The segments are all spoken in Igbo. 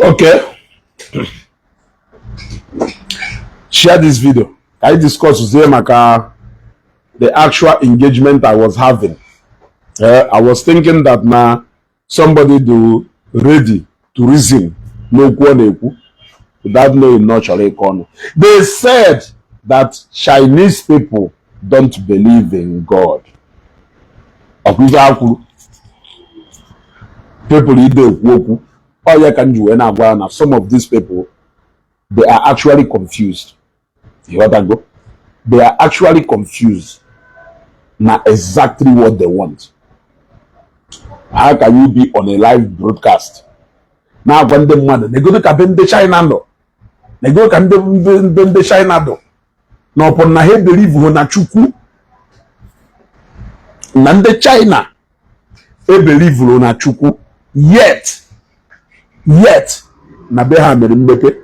Okay, share this video ka anyị discuss zie maka the actual engagement I was having. I was thinking that na somebody do ready to reason n'okwu ọ na-ekwu without knowing na ọ chọrọ ịkọ ọnụ. They said that Chinese people don't believe in God. Ọkwa ife ha kwuru, people ide ekwu okwu ọ ya ka m ji wee na-agwa ya na some of these people, they are actually confused. Ịghọtago? They are actually confused na exactly what they want. How can you be on a live broadcast na-agwa ndị mmadụ negodo ka be ndị China nọ, negodo ka ndị ndị ndị China nọ, na ọ pụrụ na ha ebelieve na Chukwu, na ndị China ebelievuru na Chukwu, yet na be ha mere mmepe?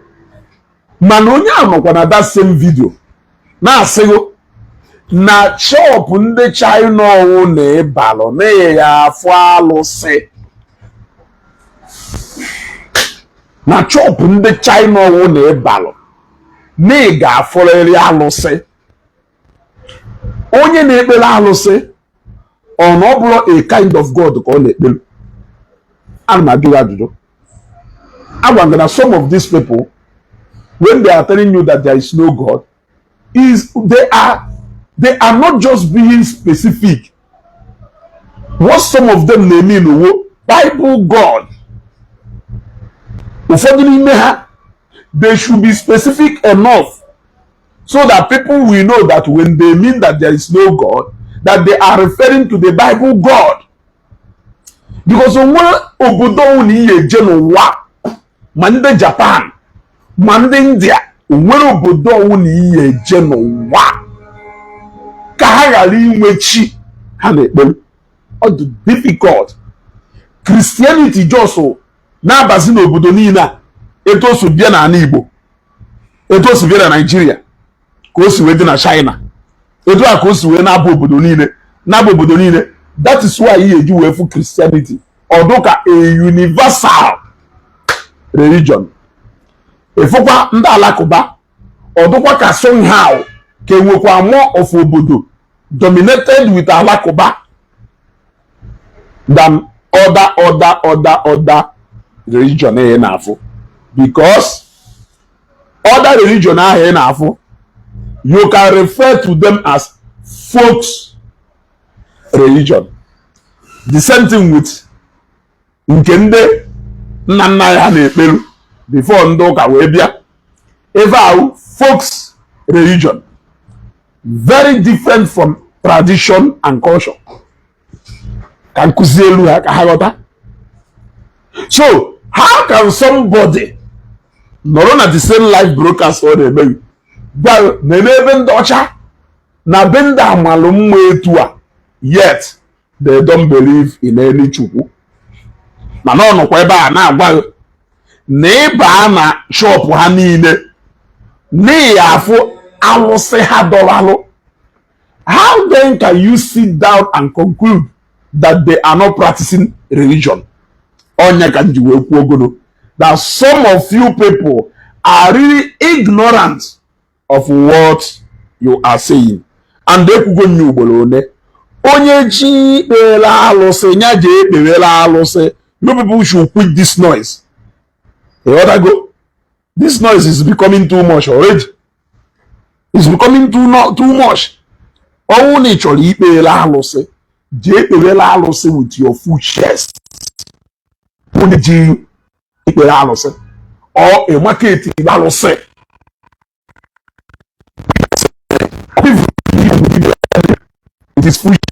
Mana onye ahụ nọkwa na that same video na-asịghị na shop ndị China ọwụ na ịbalụ na ya afụ alụsị, na shop ndị China ọwụ na ịbalụ na ị ga-afụrịrị alụsị. Onye na-ekpere alụsị, ọ na ọ bụrụ a kind of God ka ọ na-ekpere? Ana m ajụ gị ajụjụ. Agwa m gị na some of these people, when they are telling you that there is no God, is they are not just being specific. What some of them na-eme n'owo Bible God, ụfọdụ n'ime ha, they should be specific enough so that people will know that when they mean that there is no God, that they are referring to the Bible God. Because onwe obodo ọwụ na ihe eje n'ụwa, ma ndị Japan ma ndị India, onwere obodo ọwụ na ihe eje n'ụwa ka ha ghara inwe chi ha na-ekpere. Ọ dị difficult. Christianity just na-abazi n'obodo niile a, etu o si bịa n'ala Igbo, etu o si bịa na Nigeria, ka o si wee dị na China, etu a ka o si wee na-aba obodo niile, na-aba obodo niile. That is why ihe eji wee fụ Christianity ọdụ ka a universal religion. Ịfụkwa ndị Alakụba, ọdụkwa ka somehow ka enwekwa more of obodo dominated with Alakụba than other religion ị na-afụ, because other religion ahụ ị na-afụ, you can refer to them as folks religion. The same thing with nke ndị nna nna ya na-ekperu before ndị ụka wee bịa ebe ahụ, folks religion, very different from tradition and culture. Ka nkụzi elu ha ka ha ghọta. So how can somebody nọrọ na the same live broadcast ọ na-emeghị gwa na ebe ndị ọcha na be ndị amalụ mma etu a, yet they don't believe in any Chukwu, mana ọ nọkwa ebe a na-agwa gị na ịba na shop ha niile n'ihi afụ alụsị ha dọralụ? How then can you sit down and conclude that they are not practicing religion? Ọnya ka m ji wee kwuo ogolo that some of you people are really ignorant of what you are saying. And ekwugo nye ugboro one, onye ji ikpere alụsị ya ji ekpewere alụsị. You people should quit this noise. Ịghọtago? This noise is becoming too much already. It's becoming too, no, too much. Ọnwụ na ị chọrọ ikpere alụsị, jee kpewere alụsị with your full chest. Onye ji ikpere alụsị ọ ịmaketi alụsị, it is full chest.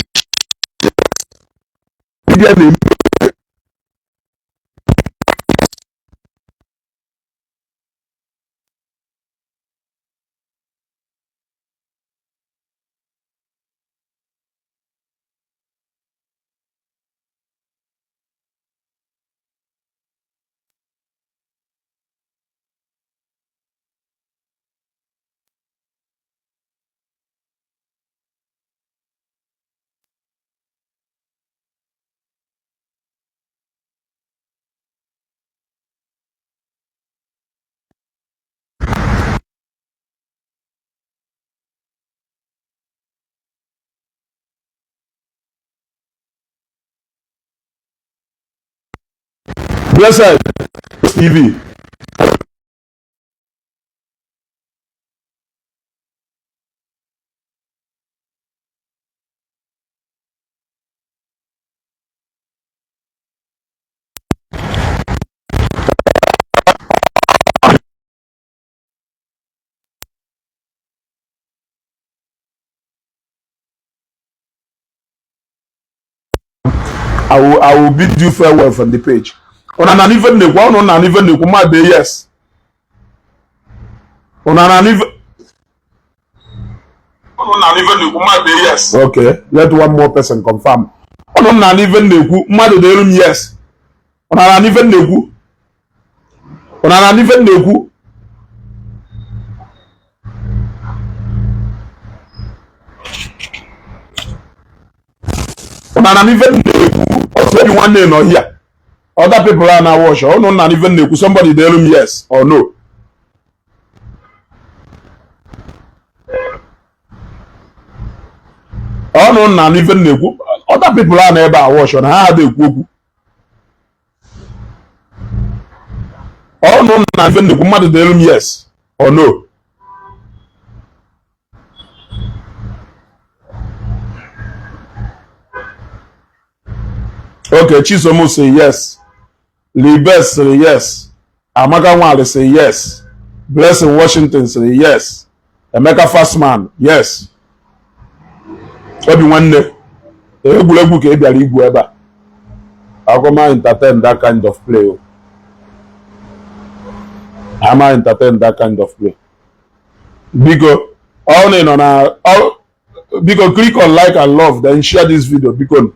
Blessed TV. I will bid you farewell from the page. Una na n'ife na-ekwu, unu na n'ife na-ekwu, mmadụ yes. Una na n'ife unu na n'ife na-ekwu, mmadụ yes. Okay, let one more person confirm. Unu na n'ife na-ekwu, mmadụ na-eru m yes. Una na n'ife na-ekwu. Una na n'ife na-ekwu. Una na n'ife na-ekwu, ọsọ obi nwanne nọ here. Other people are na watch. Unu na n'ife na-ekwu, somebody na-eru m yes or no. Ọnụ na n'ife na-ekwu, other people are na ebe a watch, na ha adịghị ekwu okwu. Ọnụ na ife na-ekwu, mmadụ na-eru m yes or no. Okay, Chisom say yes. Libes say yes. Amaka Nwale say yes. Blessing Washington say yes. Emeka Fastman, yes. Obi nwanne, egwuregwu ka ị bịara igwu ebe a. Agwama entertain that kind of play. Ama entertain that kind of play. Biko, all nọ na biko click on like and love, then share this video. Biko,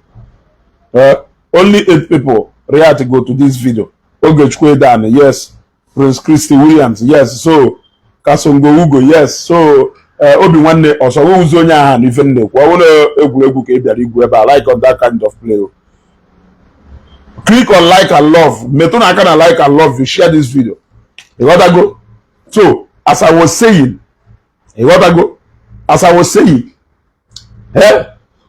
only 8 people react go to this video. Ogechukwu Dan, yes. Prince Christy Williams, yes. So Kasongo Ugo, yes. So Obi nwanne ọsọ ụzọ onye agha na ife na-ekwu. Ọ bụrụ egwuregwu ka ị bịara igwu ebe a, like on that kind of play. Click on like and love. Metụ na aka na like and love, you share this video. You gotta go. So as I was saying, you gotta go. As I was saying,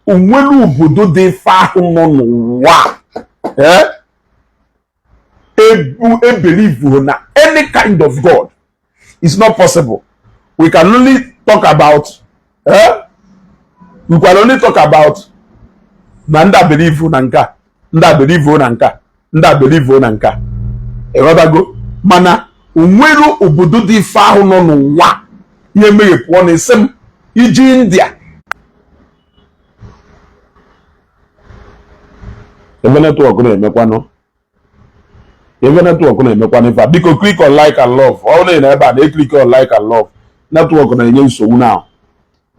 onwere obodo dị ife ahụ nọ n'ụwa, e believe na any kind of God is not possible. We can only talk about we can only talk about na ndị a believe na nke a, ndị a believe na nke a, ndị a believe na nke a. Ịghọtago? Mana onwere obodo dị ife ahụ nọ n'ụwa ihe meghepụọ na isi m iji India. Ebe network na-emekwanụ, ebe network na-emekwanụ ife a. Biko click on like and love. Ọ bụrụ na ebe a na-e click on like and love, network na-enye nsogbu now.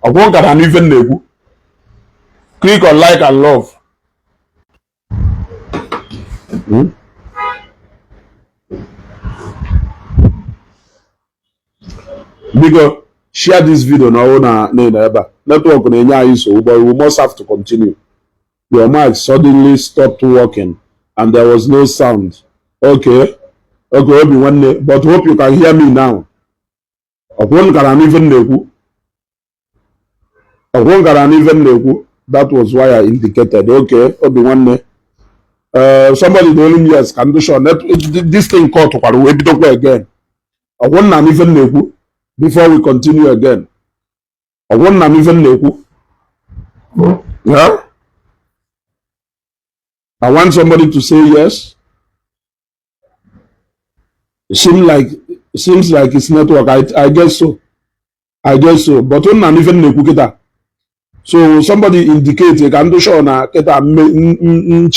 Ọkwụ nkata na ife m na-ekwu. Click on like and love. Biko share this video na ọwụ na na ebe a network na-enye anyị nsogbu, but we must have to continue. Your mic suddenly stopped working and there was no sound. Okay, Obi nwanne, but hope you can hear me now. Ọkwụ nkara na ife m na-ekwu. Ọkwụ nkara na ife m na-ekwu. That was why I indicated. Okay, Obi nwanne. Somebody the only yes can do sure. This thing cut kwara wee bidokwa again. Ọkwụ nna m ife m na-ekwu before we continue again. Ọkwụ nna m ife m na-ekwu. Yeah? I want somebody to say yes. It seems like it's network. I guess so. I guess so. But nna m ife m na-ekwu kịta. So somebody indicate ka ndị sure na kịta m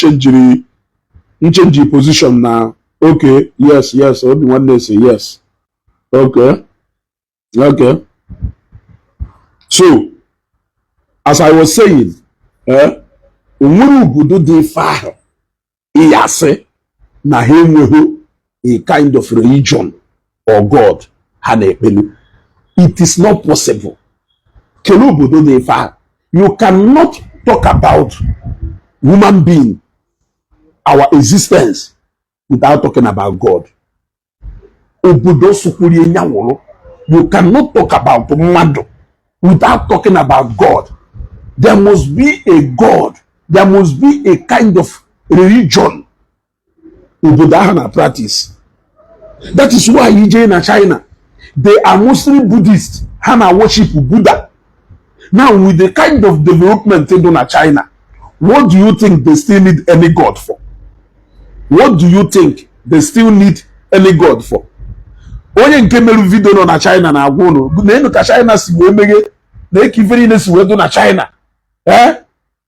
change position na. Okay, yes, Obi nwanne say yes. Okay. So as I was saying, onwere obodo dị ife ahụ ịyasị na ha enweghị a kind of religion or God ha na-ekpelu. It is not possible. Kedu obodo dị ife ahụ? You cannot talk about human being, our existence, without talking about God. Obodo sokwurie nyanwụrụ. You cannot talk about mmadụ without talking about God. There must be a God. There must be a kind of religion. Obodo ahụ na practice. That is why ije na China, they are mostly Buddhist. Ha na worship Buddha. Now, with the kind of development dị na China, what do you think they still need any god for? What do you think they still need any god for? Onye nke mere video nọ na China na-agwa ụnụ na enu ka China si wee meghe na eke ife niile si wee dị na China, eh,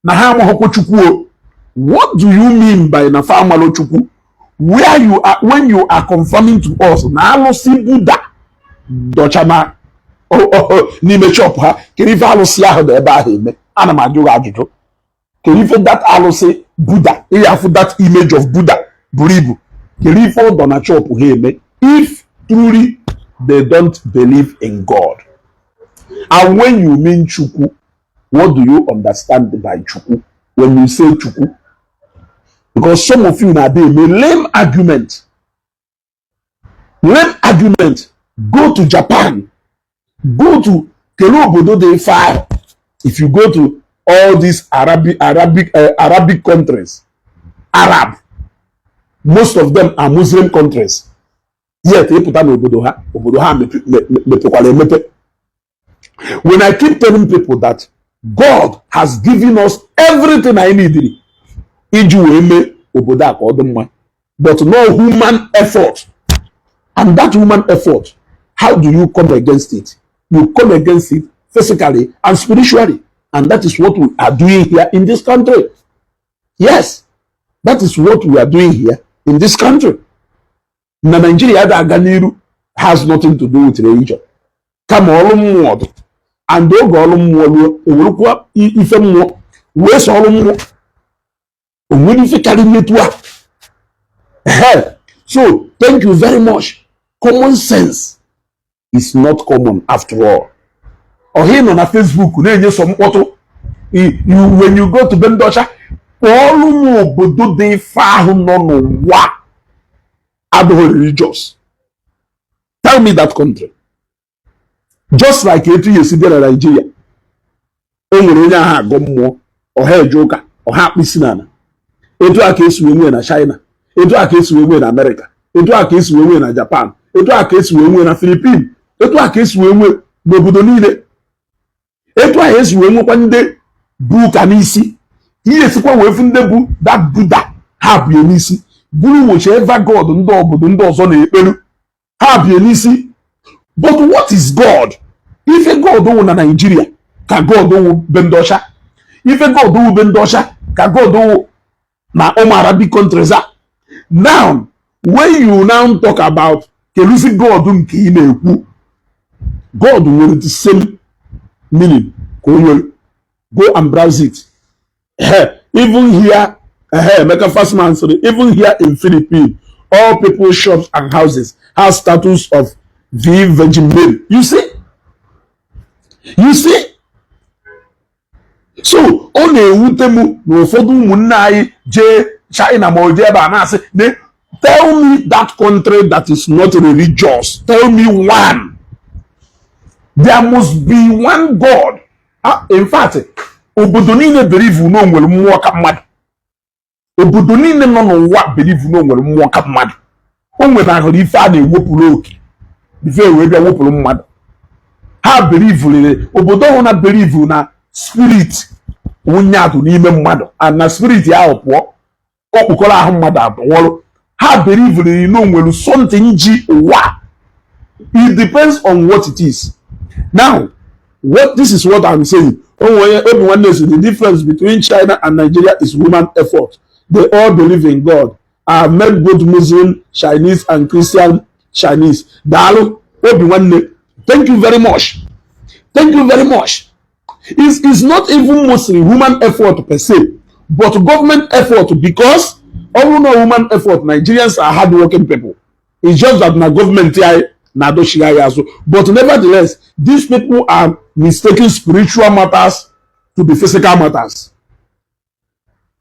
na ha amaghọkwa Chukwu o. What do you mean by na fa amalụ Chukwu, where you are, when you are confirming to us na alụsị Buddha dọcha na n'ime shop ha? Kedu ife alụsị ahụ dị ebe ahụ eme? Ana m ajụ gị ajụjụ. Kedu ife that alụsị Buddha, ịya afụ that image of Buddha buru ibu, kedu ife ọ dọ na shop ha eme if truly they don't believe in God? And when you mean Chukwu, what do you understand by Chukwu when you say Chukwu? Because some of you na dey eme lame argument, lame argument. Go to Japan, go to kele obodo dị far. If you go to all these Arabic countries, Arab, most of them are Muslim countries, yet ịpụta n'obodo ha, obodo ha mepekwara emepe. When I keep telling people that God has given us everything I need iji wee mee obodo a ka ọ dị mma, but no human effort, and that human effort, how do you come against it? You come against it physically and spiritually, and that is what we are doing here in this country. Yes, that is what we are doing here in this country. Na Nigeria da aga n'iru has nothing to do with religion, kama ọrụ mmụọ dị, and oge ọrụ mmụọ ruo, ewerukwa ife mmụọ wee so ọrụ mmụọ. O nwere ife karịrị etu a? Ehe. So thank you very much. Common sense is not common after all. Ọha nọ na Facebook na-enye sọ mkpọtụ. When you go to be ndị ọcha, kpọọlụ m obodo dị ife ahụ nọ n'ụwa adịghị religious. Tell me that country. Just like etu ya esi bịa na Nigeria, o nwere onye ahụ agọ mmụọ, ọha eje ụka, ọha akpụ isi n'ala. Etu a ka esi wee nwee na China, etu a ka esi wee nwee na America, etu a ka esi wee nwee na Japan, etu a ka esi wee nwee na Philippines, etu a ka esi wee nwee n'obodo niile. Etu a esi wee nwekwa ndị bụ ụka n'isi, ihe esikwa wee fụ ndị bụ that Buddha ha bie n'isi, bụrụ whichever god ndị obodo ndị ọzọ na-ekperu ha bie n'isi. But what is God? Ife God wụ na Nigeria ka God wụ be ndị ọcha, ife God wụ be ndị ọcha ka God wụ na ụmụ Arabic countries a. Now, when you now talk about kelusi God nke ị na-ekwu, God nwere the same meaning ka o nwere. Go and browse it. Even here, Emeka Fastman sịrị, even here in Philippines, all people shops and houses have statues of the Virgin Mary. You see, you see. So ọ na-ewute m na ụfọdụ ụmụnne anyị jee China ma ọ jee ebe a na-asị, tell me that country that is not religious. Tell me one. There must be one God. Ah, in fact, obodo niile believe na o nwere mmụọ ka mmadụ. Obodo niile nọ n'ụwa believe na o nwere mmụọ ka mmadụ. O nwere ahụrụ ife a na-ewepụrụ oke ife wee bịa wepụrụ mmadụ. Ha believe, obodo ọhụrụ na believe na spirit wunye atụ n'ime mmadụ, and na spirit ahụ pụọ, okpukọrọ ahụ mmadụ atụwọrụ. Ha believe na o nwere something ji ụwa. It depends on what it is. Now, what this is what I'm saying. Onwe obi nwanne si, the difference between China and Nigeria is human effort. They all believe in God. I have met both Muslim Chinese and Christian Chinese. Daalụ, obi nwanne. Thank you very much, thank you very much. It's not even mostly human effort per se, but government effort, because ọ bụrụ na human effort, Nigerians are hardworking people. It's just that na gọọmenti anyị na-adochighi anyị azụ. But nevertheless, these people are mistaking spiritual matters to be physical matters.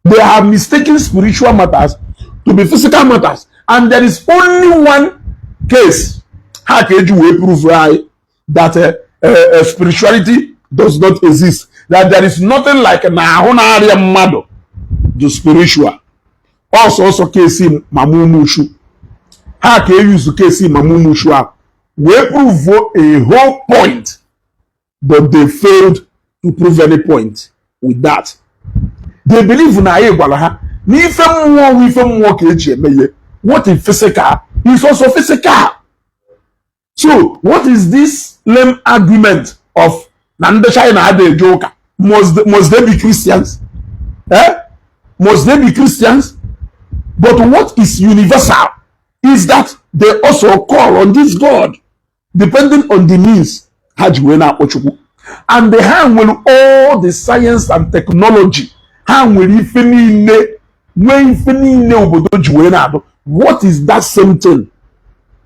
They are mistaking spiritual matters to be physical matters, and there is only one case ha ka eji wee prove anyị that spirituality does not exist, that there is nothing like na ahụ na-arịa mmadụ the spiritual. Ọsọsọ case Mama Umushu ha ka eyuzu case Mama Umushu ahụ wee prove a whole point, but they failed to prove any point with that. They believe na anyị gwara ha na ife mmụọ wụ ife mmụọ ka eji eme ihe. What is physical is also physical. So what is this lame argument of na ndị China adịghị eje ụka? Must they be Christians? Eh? Must they be Christians? But what is universal is that they also call on this God, depending on the means ha ji wee na-akpọ Chukwu. And ha nwere all the science and technology, ha nwere ife niile, nwee ife niile obodo ji wee na-adụ. What is that same thing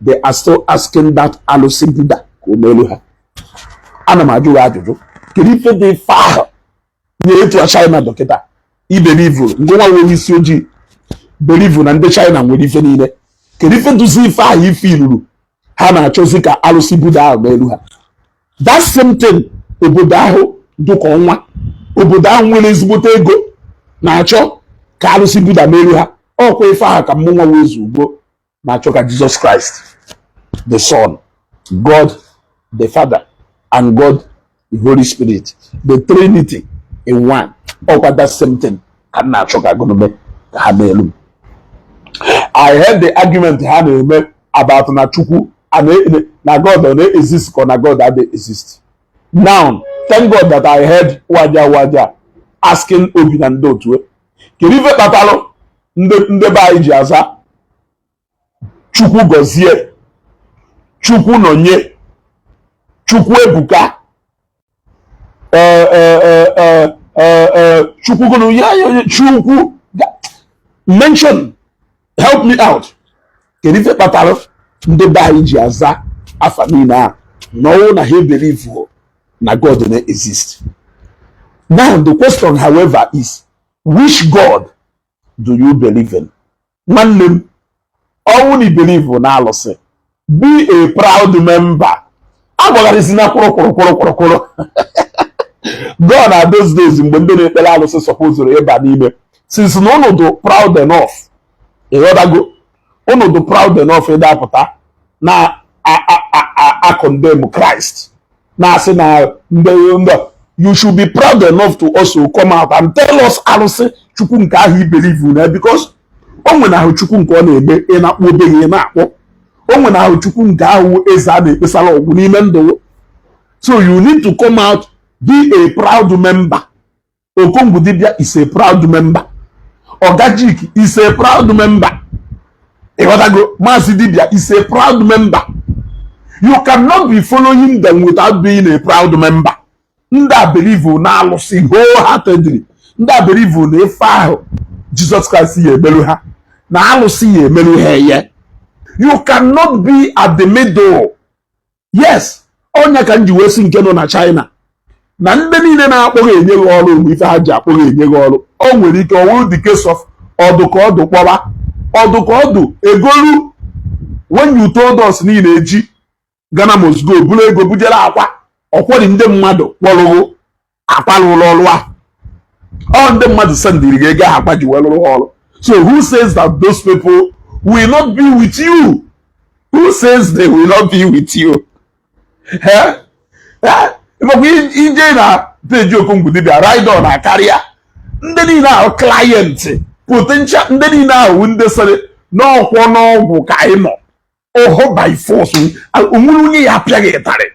they are still asking that alụsị Buddha ka o meelu ha? Ana m ajụ ha ajụjụ: kedu ife dị ife ahụ nye etu a China dọkịta iberivu ngụnwa nwere isi ojii believe na ndị China nwere ife niile? Kedu ife duzi ife ahụ ife iluru ha na-achọzi ka alụsị Buddha ahụ meelu ha? That same thing obodo ahụ dụka ọnwa, obodo ahụ nwere ezigbote ego na-achọ ka alụsị Buddha meelu ha. Ọkwa ife ahụ ka mmụnwa wee zugo na-achọ ka Jesus Christ the Son, God the Father and God the Holy Spirit, the Trinity in one. Ọkwa that same thing ka m na-achọ ka gụnụme ka ha meelu m. I heard the argument ha na-eme about na Chukwu na God ọ na-exist ka ọ na God adịghị exist. Now, thank God that I heard Waja Waja asking Obi na ndị otu, kedu ife kpatalụ ndị be anyị ji aza Chukwu gọzie, Chukwu nọnye, Chukwu ebuka, Chukwu gụnụ ya ya, Chukwu mention, help me out. Kedu ife kpatara ndị be anyị ji aza afa niile a na ọwụ na ha believe na God na-exist? Now the question, however, is, which God do you believe in? Nwanne m, ọnwụ na believe na alụsị, be a proud member. Agbagharịsị na kwụrụ kwụrụ kwụrụ kwụrụ kwụrụ. God na those days mgbe ndị na-ekpere alụsị supposed ịba n'ime, since na unu dị proud enough, ịghọtago, unu dị proud enough ịdapụta na a condemn Christ, na-asị na ndị ndị, you should be proud enough to also come out and tell us alụsị Chukwu nke ahụ i believe na, because o nwere ahụ Chukwu nke ọ na-eme ị na-akpọ obeghị ị na-akpọ, o nwere ahụ Chukwu nke ahụ eze a na-ekpesara ọgwụ n'ime ndụ. So you need to come out, be a proud member. Okongwu Dibia is a proud member. Ogajik is a proud member. Ịghọtago? Maazị Dibia is a proud member. You cannot be following them without being a proud member. Ndị a believe na alụsị wholeheartedly. Ndị a believe na ife ahụ Jesus Christ ya emelu ha na alụsị ya emelu ha eye. You cannot be at the middle. Yes, onye ka m ji wee sị nke nọ na China na ndị niile na-akpọghị enye gị ọrụ, mgbe ife ha ji akpọghị enye gị ọrụ, o nwere ike ọ wụrụ the case of ọdụ ka ọdụ kpọba ọdụ ka ọdụ egolu. When you told us niile eji Ghana must go buru ego bujere akwa ọkwọrị, ndị mmadụ kpọrụghụ akwa lụrụ ọrụ ahụ, ọ ndị mmadụ sendiri gị ego ahụ akwa ji wee lụrụ ha ọrụ. So who says that those people will not be with you? Who says they will not be with you? Eh? Eh? Makwa ije na page Okongwu Dibia, ride on akarịa ndị niile ahụ, client potential, ndị niile ahụ, ndị sịrị n'ọkwọ n'ọgwụ ka anyị nọ ọhụ by force, onwere onye ya apịaghị ịtarị.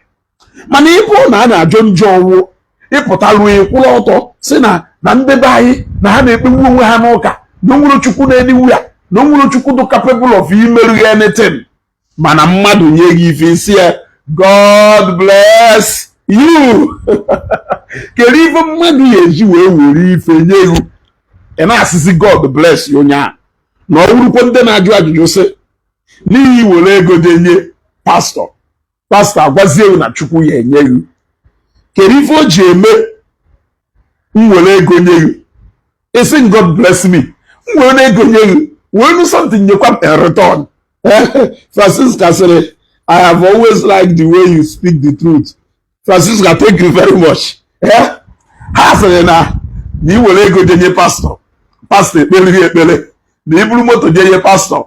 Mana ịbụ na a na-ajọ njọ ọwụ ịpụta ruo ịkwụrụ ọtọ si na ndị be anyị na ha na-ekpegbu onwe ha n'ụka, na onwere Chukwu na-eniwu ya, na onwere Chukwu dị capable of imerụ anything, mana mmadụ nye gị ife isi ya, "God bless you." Kedu ife mmadụ ya eji wee were ife nye gị, ị na-asịsị "God bless you"? Onye a na ọ bụrụkwa ndị na-ajụ ajụjụ sị n'ihi were ego je nye pastọ, pastọ agwazie na Chukwu ya enye gị. Kedu ife o ji eme m were ego nye gị, isi "God bless me"? M were ego nye gị, wee nu something nyekwa m in return. Francisca sịrị, "I have always liked the way you speak the truth." Francisca, thank you very much. Ha sịrị na ị were ego je nye pastọ, pastọ ekpere gị ekpere. Na iburu moto jee nye pastọ,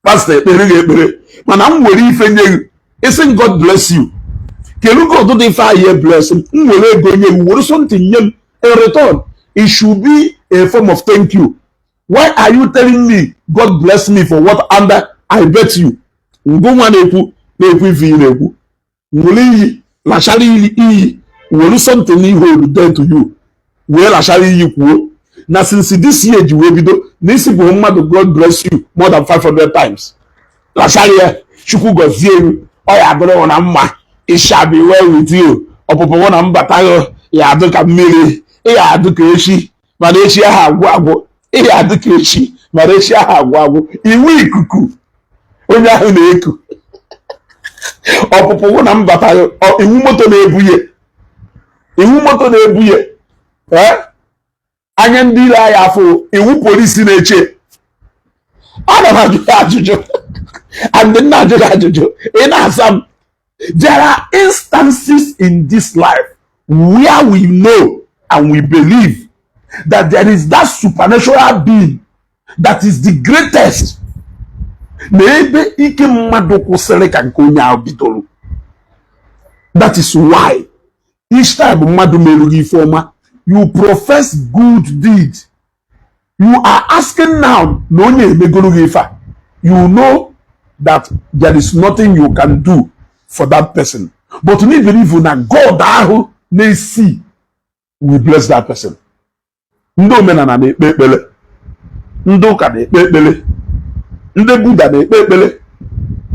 pastọ ekpere gị ekpere, mana m were ife nye gị, isi m, "God bless you." Kedu God dị ife ahụ bless m? M were ego nye gị, were something nye m in return. It should be a form of thank you. Why are you telling me God bless me for what? And I bet you, ngụ nwa na-ekwu na-ekwu ife ị na-ekwu, were iyi lachara iyi, iyi were something ihe olu dear to you wee lachara iyi, kwuo na since this year ji wee bido na isi bụ mmadụ "God bless you" more than 500 times. Lachara ya, Chukwu gọzie elu, ọ ya adịrị na mma, it shall be well with you. Ọpụpụ na mbata gị ya adụ ka mmiri, ị ya adụ ka echi, mana echi ahụ agwụ agwụ. Ị ya adụ ka echi, mana echi ahụ agwụ agwụ. Iwu ikuku onye ahụ na-eku, ọpụpụ na mbata gị, iwu moto na-ebunye, iwu moto na-ebunye, ee, anya ndị ile anya afọ, iwu polisi na-eche. Ana m ajụ ya ajụjụ, and nna ajụ gị ajụjụ, ị na-asa m. There are instances in this life where we know and we believe that there is that supernatural being that is the greatest, na ebe ike mmadụ kwụsịrị ka nke onye ahụ bidoro. That is why each time mmadụ merụghị ife ọma, you profess good deed. You are asking now na onye emegoro gị ife a, you know that there is nothing you can do for that person, but you believe na God ahụ na-esi will bless that person. Ndị omenala na-ekpe ekpere, ndị ụka na-ekpe ekpere, ndị Buddha na-ekpe ekpere,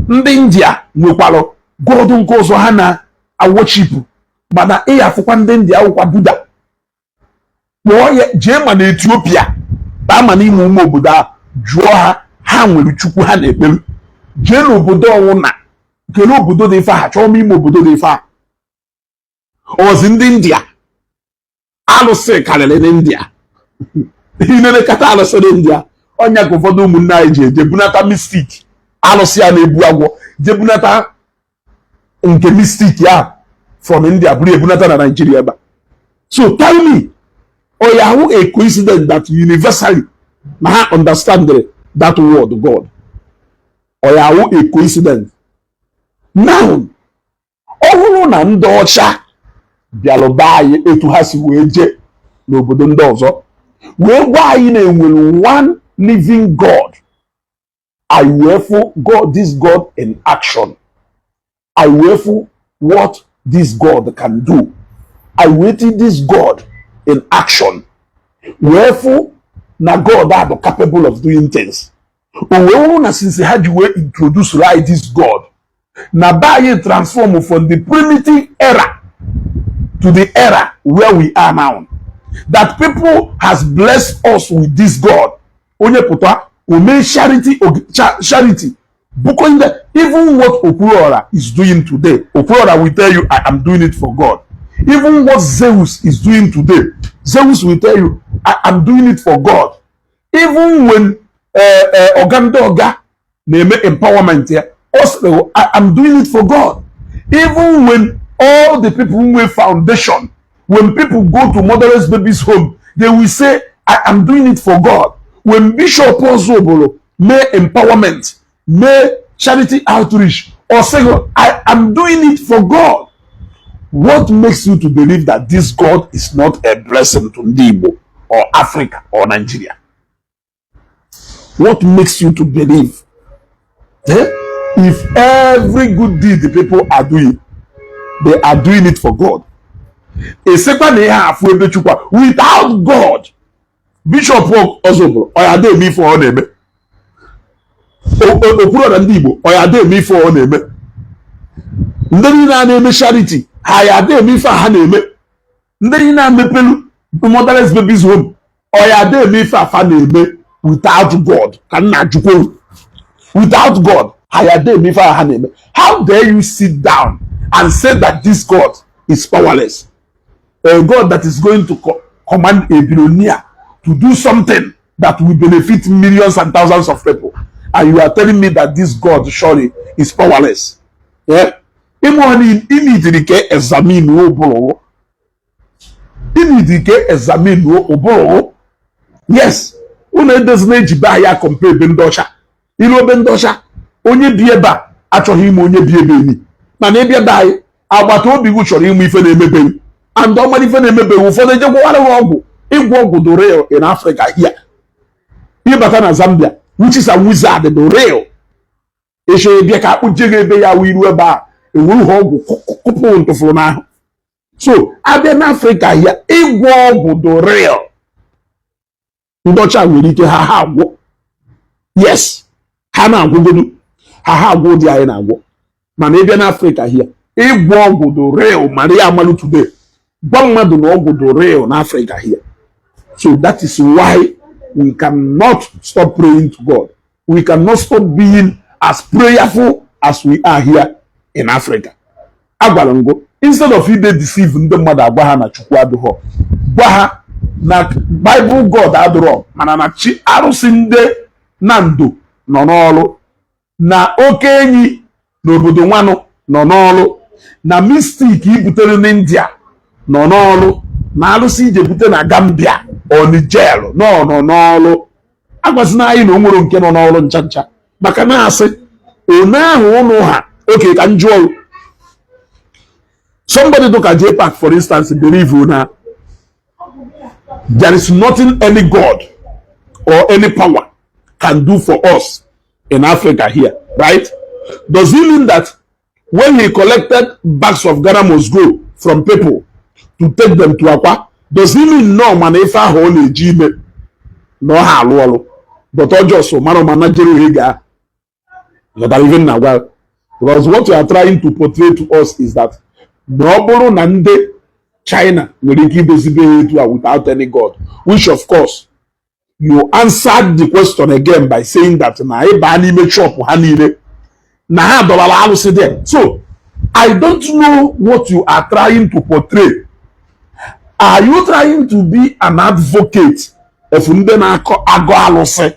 ndị India nwekwara god nke ọzọ ha na-aworship, mana ị afụkwa ndị India awụkwa Buddha. Kpọọ ya, jee ma na Etiopia baa, ma n'ime ụmụ obodo ahụ, jụọ ha, ha nwere Chukwu ha na-ekpere. Jee n'obodo ọnwụ na kelee obodo dị ife ha, chọọ m ime obodo dị ife ha. Ọzi ndị India, alụsị karịrị n'India. Inelekọta alụsị n'India, ọnya ka ụfọdụ ụmụnne anyị ji eje bunata mystic alụsị a na-ebu agwọ, je bunata nke mystic ya from India, buru ebunata na Nigeria ebe a. So tell me, ọ ya hụ a coincidence that universally na ha understand that word God? Ọ ya hụ a coincidence? Now, ọ bụrụ na ndị ọcha bịalụba anyị etu ha si wee jee n'obodo ndị ọzọ wee gwa anyị na enwere one living God, I wee fụ God, this God in action, I wee fụ what this God can do, I wee see this God in action, wee fụ na God are capable of doing things, o wee wụrụ na since ha ji wee introduce right this God na be anyị, transform from the primitive era to the era where we are now, that people has blessed us with this God, onye pụta o mee charity, charity bukọ. Even what Okwuluora is doing today, Okwuluora will tell you, "I am doing it for God." Even what Zeus is doing today, Zeus will tell you, "I am doing it for God." Even when Oga ndị Oga na-eme empowerment ya, ọ sịrị, "I am doing it for God." Even when all the people nwe foundation, when people go to Motherless Babies Home, they will say, "I am doing it for God." When Bishop Ozobolo mee empowerment, mee charity outreach, or say, "I am doing it for God," what makes you to believe that this God is not a blessing to ndị Igbo or Africa or Nigeria? What makes you to believe, eh? If every good deed the people are doing, they are doing it for God, esekwa na ihe afụ ebe Chukwu. Without God, Bishop Ozobolo ọ ya eme ife ọ na-eme? Okwuluora ndị Igbo ọ ya eme ife ọ na-eme? Ndị niile a na-eme charity, ha ya ada eme ife a ha na-eme? Ndị niile a mepelu Motherless Babies Home, ọ ya ada eme ife afa na-eme without God? Ka nna jukwu, without God, ha ya ada eme ife a ha na-eme? How dare you sit down and say that this God is powerless, a God that is going to command a billionaire to do something that will benefit millions and thousands of people, and you are telling me that this God surely is powerless? Yeah? Ịnidiri ka examine ụbụrụ, ịnidiri ka examine ụbụrụ. Yes, Unu edozina eji be anyị compare ebe ndị ọcha. Ilu ebe ndị ọcha, onye bi ebe a achọghị ime onye bi ebe enyi, mana ịbịa be anyị, agbata obi gị chọrọ ịmụ ife na-emebeghị, and ọmara ife na-emebeghị. Ụfọdụ ejegwawara gị ọgwụ. Ịgwọ ọgwụ dị real in Africa here. Ịbata na Zambia, witches and wizard dị real. Ịchọ ịbịa ka akpụje gị ebe ya wụ iru ebe a, ewuru ha ọgwụ kụpụ ntụfụrụ n'ahụ. So abịa n'Africa ya, ịgwọ ọgwụ dị real. Ndị ọcha nwere ike ha agwọ, yes, ha na-agwụgodu ha agwọ ụdị anyị na-agwọ, mana ịbịa n'Africa here, ịgwọ ọgwụ dị real. Mara ya amalụ today, gwa mmadụ na ọgwụ dị real n'Africa here. So that is why we cannot stop praying to God. We cannot stop being as prayerful as we are here in Africa. Agwara m gụ, instead of ide deceive ndị mmadụ, agwa ha na Chukwu adịghọ, gwa ha na Bible God adịrọ, mana na chi arụsị ndị na ndo nọ n'ọrụ, na oke enyi n'obodo nwanụ nọ n'ọrụ, na mystic ibutere n'India nọ n'ọrụ, na arụsị ije bute na Gambia or Niger nọ n'ọrụ. Agwazina anyị na o nwere nke nọ n'ọrụ ncha ncha, maka na asị one ahụ ụnụ ha oke ka njụ ọrụ. Somebody dịka J Park, for instance, believe na there is nothing any god or any power can do for us in Africa here, right? Does it mean that when he collected bags of Ghana must go from people to take them to Akwa, does it mean no mana ife ahụ ọ na-eji ime na ọ ha alụ ọrụ, but ọ just mara mana jere ohe ga ghọtara even na gwa? Because what you are trying to portray to us is that na ọ bụrụ na ndị China nwere ike idozibe ha etu a without any god, which of course you answered the question again by saying that na ịba n'ime shop ha niile na ha dọbara alụsị there. So I don't know what you are trying to portray. Are you trying to be an advocate of ndị na-akọ agụ alụsị,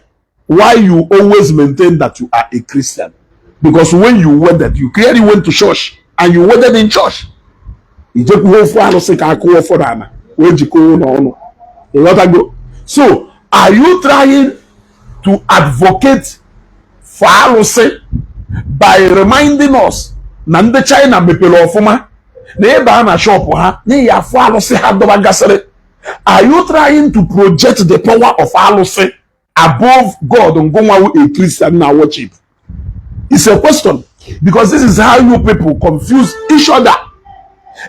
why you always maintain that you are a Christian? Because when you wedded, you clearly went to church, and you wedded in church. Ijekwuo ofu alụsị ka akụọ ụfọdụ ana wee jikọọ ụlọ ọnụ, ịghọtago? So are you trying to advocate for alụsị by reminding us na ndị China mepere ọfụma, na ịba na shop ha n'ihi afọ alụsị ha dọbagasịrị? Are you trying to project the power of alụsị above God, ngụnwawu a Christian na worship? It's a question, because this is how you people confuse each other.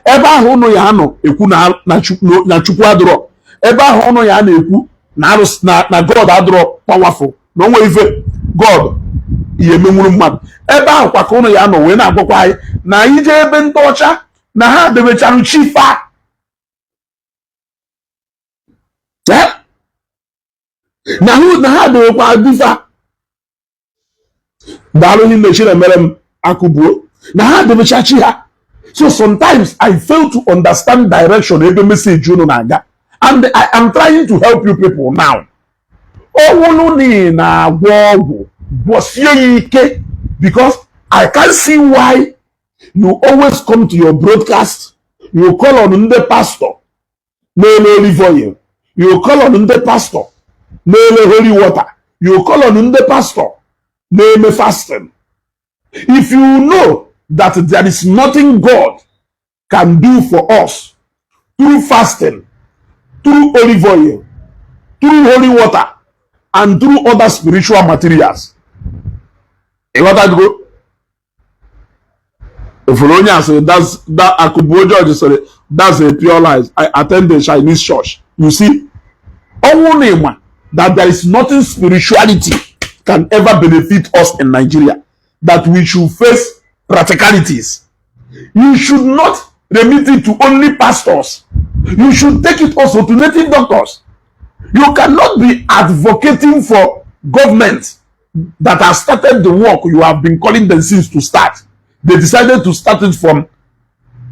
Ebe ahụ ụnụ ya nọ ekwu na Chukwu adịrọ, ebe ahụ ụnụ ya na-ekwu na arụsị na God adịrọ powerful, na onwe ife God ihe emenwuru mmadụ, ebe ahụ kwa ka ụnụ ya nọ wee na-agwakwa anyị na anyị jee ebe ndị ọcha na ha debechara chi fa. Na ha debekwa difa. Daalụ nne Chinemere m akụbuo na ha debecha chi ha. So sometimes I fail to understand direction ebe message unu na-aga, and I am trying to help you people now. Ọwụlụ na ị na-agwọ ọgwụ, gwọsie ya ike, because I can't see why you always come to your broadcast, you call on ndị pastor na-ele olive oil, you call on ndị pastor na-ele holy water, you call on ndị pastor na-eme fasting. If you know that there is nothing God can do for us through fasting, through olive oil, through holy water and through other spiritual materials, ịghọtago? Efuru onye a sịrị that's that Akụbuo George sịrị, "That's a pure lies. I attend a Chinese church." You see, ọnwụ na ịma that there is nothing spirituality can ever benefit us in Nigeria, that we should face practicalities. You should not remit it to only pastors. You should take it also to native doctors. You cannot be advocating for government that has started the work you have been calling them since to start. They decided to start it from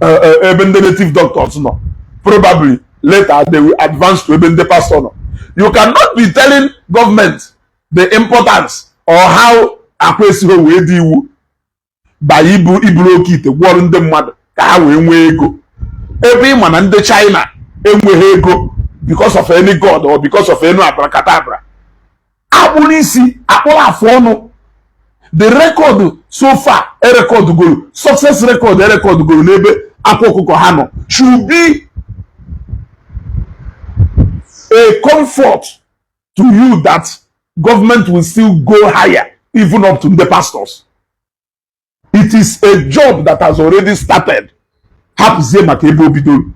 ebe ndị native doctors nọ. Probably later they will advance to ebe ndị pastor nọ. You cannot be telling government the importance or how akwesịghị wee dị iwu by ibu iburu oke ite gwọrọ ndị mmadụ ka ha wee nwee ego, ebe ị ma na ndị China enweghị ego because of any god or because of any abracadabra. Akpụrụ isi, akpụrụ afụ ọnụ. The record so far, erecord goro success record, erecord goro n'ebe Akwa Ọkụkọ ha nọ should be a comfort to you that government will still go higher, even up to the pastors. It is a job that has already started. Hapụzie maka ebe o bidoro,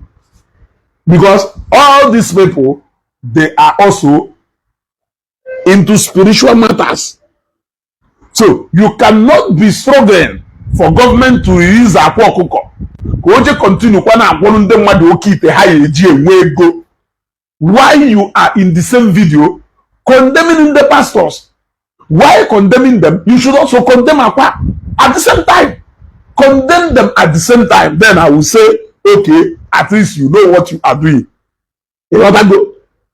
because all these people, they are also into spiritual matters. So you cannot be struggling for government to release Akwa Ọkụkọ ka o je continue kwa na-agwọrọ ndị mmadụ oke ite ha ya eji enwe ego, while you are in the same video condemning the pastors. Why condemning them? You should also condemn Akwa at the same time. Condemn them at the same time, then I will say, okay, at least you know what you are doing. Ịghọtago?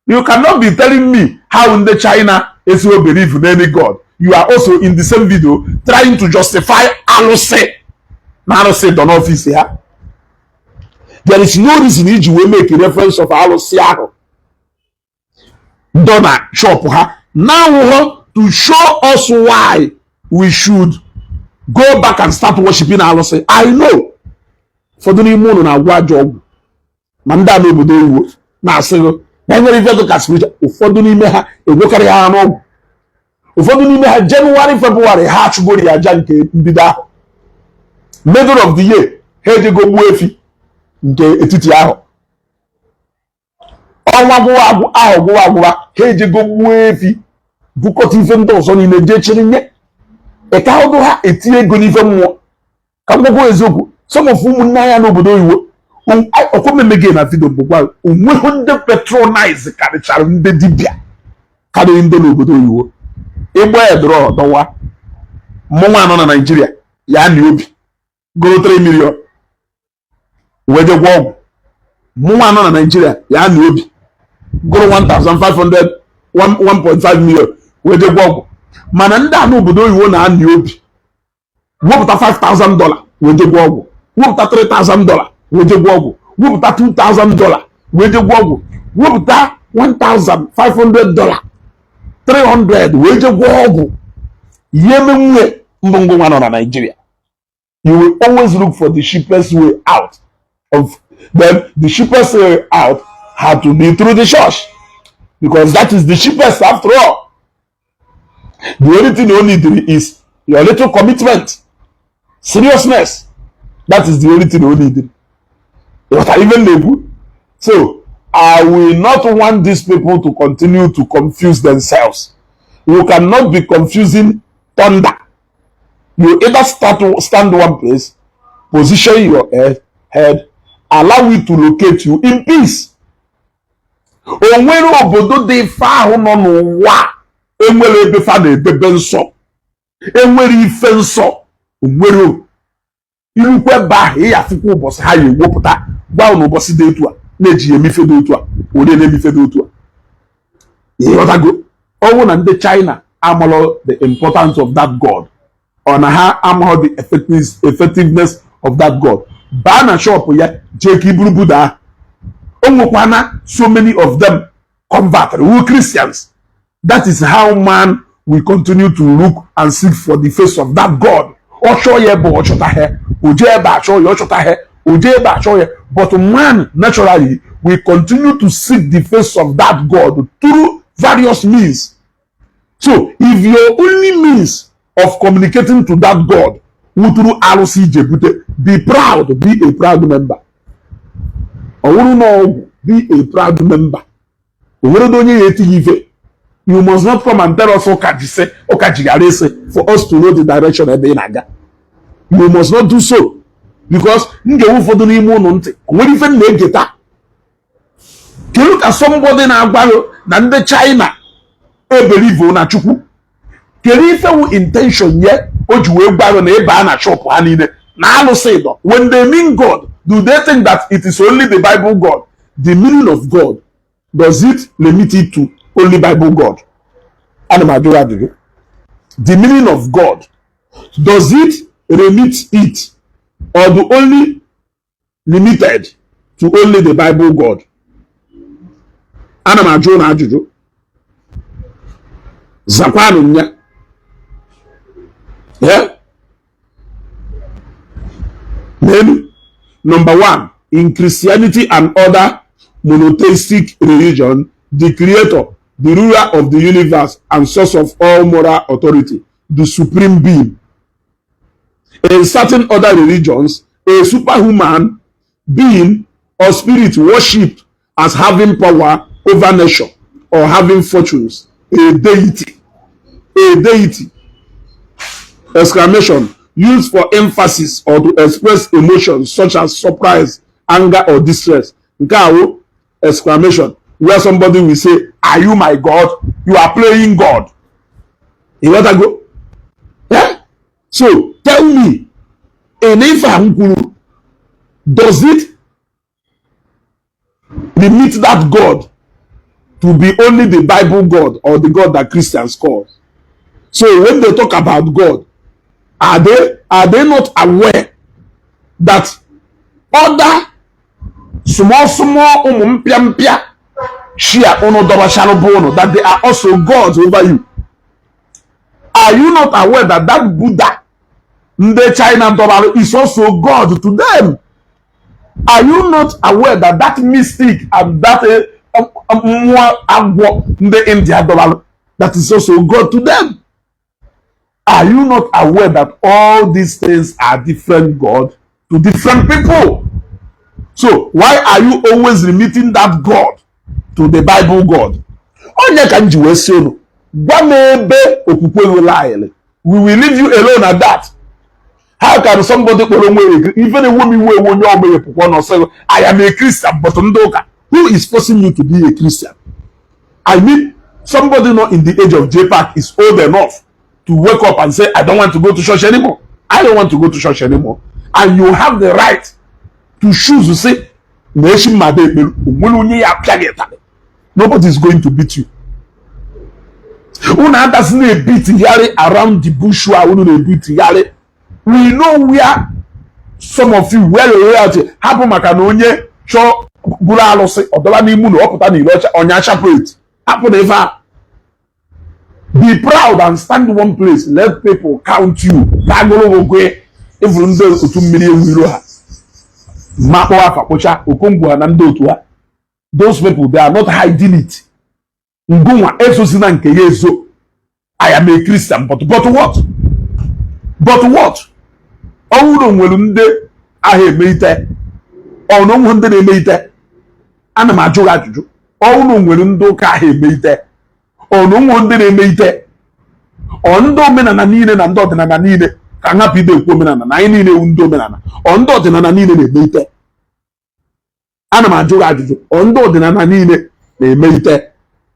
You cannot be telling me how ndị China esiwo believe in any god. You are also in the same video trying to justify alụsị na alụsị dọ n'ọfịs ha. There is no reason iji wee make reference of alụsị ahụ dọ na shop ha now to show us why we should go back and start worshiping alụsị. I know ụfọdụ n'ime ụnụ na-agwọ ajọ ọgwụ, ma ndị a n'obodo oyibo na-asịghị na enwere ife dị ka spiritual. Ụfọdụ n'ime ha egwekarị ha n'ọgwụ. Ụfọdụ n'ime ha, January, February, ha achụgoro ya aja nke mbido ahụ. Middle of the year, ha ejego gbuo efi nke etiti ahụ. Ọnwa gwụwa agwụ ahụ gwụwa agwụwa, ha ejego gbuo efi, bukọta ife ndị ọzọ niile jee chịrị nye ịka ọdụ ha etinye ego n'ife mmụọ. Ka m gwagwa eziokwu, some of ụmụnne anya n'obodo oyibo ọkwamemege na video bụ gwa onweghị ndị patronize karịchara ndị dibịa karịrị ndị n'obodo oyibo. Ịgba edrọ dọwa mmọnwụ anọ na Naijiria ya na obi goro 3 million wee je gwọ ọgwụ. Mmọnwụ anọ na Naijiria ya na obi goro 1500, 1.5 million wee je gwọ ọgwụ, mana ndị a n'obodo oyibo na-anị obi wepụta $5,000 wee je gwọ ọgwụ, wepụta $3,000 wee je gwọ ọgwụ, wepụta $2,000 wee je gwọ ọgwụ, wepụta $1,500, 300 wee je gwọ ọgwụ. Ihe emenwue mbụ ngụ nwa nọ na Nigeria, you will always look for the cheapest way out of then. The cheapest way out had to be through the church, because that is the cheapest. After all, the only thing you need is your little commitment, seriousness. That is the only thing you need. What I even na-ekwu. So I will not want these people to continue to confuse themselves. You cannot be confusing thunder. You either start to stand one place, position your head, allow it to locate you in peace. O nwere obodo dị ife ahụ nọ n'ụwa enwere ebe fa na-edebe nsọ, enwere ife nsọ, onwere irukwu ebe ahụ ị afụkwa ụbọchị ha ya ewepụta gwa unu ụbọchị dị etu a na-eji emife dị otu a, onye na-emife dị otu a. Ịghọtago? Ọnwụ na ndị China amalọ the importance of that God, ọ na ha amaghọ the effectiveness of that God. Baa na shop ya, jee ka iburu Buddha ahụ. O nwekwana so many of them convert who Christians. That is how man will continue to look and seek for the face of that God. Ọ chọọ ya ebe ọ chọta ha, o jee ebe achọ ya, ọ chọta ha, o jee ebe achọ ya. But man naturally will continue to seek the face of that God through various means. So if your only means of communicating to that God wụ through arụsị ije bute, be proud, be a proud member. Ọ wụrụ na ọgwụ, be a proud member. O nwere onye ya etighị ife. You must not come and tell us ụka ji sị, ụka ji ghara ịsị for us to know the direction ebe ị na-aga. You must not do so, because m ga-enwe ụfọdụ n'ime ụnụ ntị. O nwere ife m na-ege taa. Kedu ka somebody na-agwa gị na ndị China ebelieve na Chukwu? Kedu ife wu intention ye o ji wee gwa gị na ịba na shop ha niile na alụsị dọ? When they mean God, do they think that it is only the Bible God? The meaning of God, does it limit it to only Bible God? Ana m ajụ ajụjụ. The meaning of God, does it remit it or the only limited to only the Bible God? Ana m ajụ na ajụjụ. Zakwanụ nya. Yeah? Then, number one, in Christianity and other monotheistic religion, the creator, the ruler of the universe and source of all moral authority, the supreme being. In certain other religions, a superhuman being or spirit worshipped as having power over nature or having fortunes, a deity. A deity. Exclamation used for emphasis or to express emotions such as surprise, anger, or distress. Nke a wụ exclamation where somebody will say, "Are you my God? You are playing God." You want to go? Yeah? So tell me, in ife a m kwuru, does it limit that God to be only the Bible God or the God that Christians call? So when they talk about God, are they not aware that other small small ụmụ mpịampịa shia unu dọbachalụ bụ unu, that they are also gods over you? Are you not aware that that Buddha ndị China dọbalụ is also God to them? Are you not aware that that mystic and that mmụọ agwọ ndị India dọbalụ, that is also God to them? Are you not aware that all these things are different God to different people? So why are you always limiting that God to the Bible God? Onye ka m ji wee sị unu gwa m ebe okwukwe gị laịlị. We will leave you alone at that. How can somebody kpọrọ onwe ya ife na-ewe m iwe ewe onye ọbụla pụkwa n'ọsọ, "I am a Christian," but ndị ụka? Who is forcing you to be a Christian? I mean, somebody not in the age of JPAC is old enough to wake up and say, "I don't want to go to church anymore. I don't want to go to church anymore." And you have the right to choose to say na echi mmadụ ekpere onwere onye ya apịa gị ịtarị. Nobody is going to beat you. Unu adasị na-ebitigharị around the bush a unu na-ebitigharị. We know where some of you, where your loyalty. Hapụ maka na onye chọọ bụrụ alụsị ọdọba n'ime ụlọ ọpụta n'ile ọcha ọnya chaplet. Hapụ na ife a. Be proud and stand one place. Let people count you ka agụrụ gị gwe ịfụrụ ndị otu mmiri ewu iro ha ma kpọọ afa kpụcha okongwu ha na ndị otu ha. Those people, they are not hiding it. Ngụnwa ezozi na nke ya ezo. "I am a Christian," but what? But what? Ọnwụrụ nwere ndị ahụ eme ite ọnụnwụ ndị na-eme ite. Ana m ajụ gị ajụjụ. Ọnwụrụ nwere ndị ụka ahụ eme ite ọnụnwụ ndị na-eme ite ọ ndị omenala niile na ndị ọdịnala niile ka nhapụ ide ekwu omenala na anyị niile ewu ndị omenala ọ ndị ọdịnala niile na-eme ite. Ana m ajụ gị ajụjụ. Ọ ndị ọdịnala niile na-eme ite?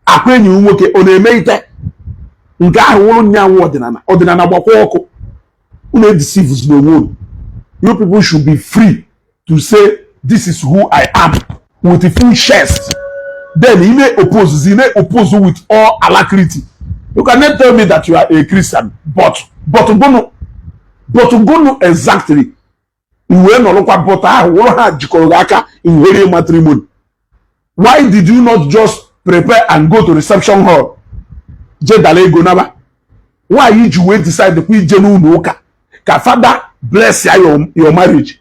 Akwa enyi m nwoke ọ na-eme ite nke ahụ wụrụ nyanwụ ọdịnala ọdịnala gbakwa ọkụ. Unu edeceive n'onwe unu. You people should be free to say, "This is who I am," with a full chest. Then ị na-oppose, ị na-oppose with all alacrity. You cannot tell me that you are a Christian, but gụnụ, but gụnụ exactly? Iwee nọrọkwa but ahụ wụrụ ha jikọrọ gị aka iwerie matrimony. Why did you not just prepare and go to reception hall je dara ego naba? Why ji wee decide kwa ije n'ụlọ ụka ka Fada bless ya your marriage,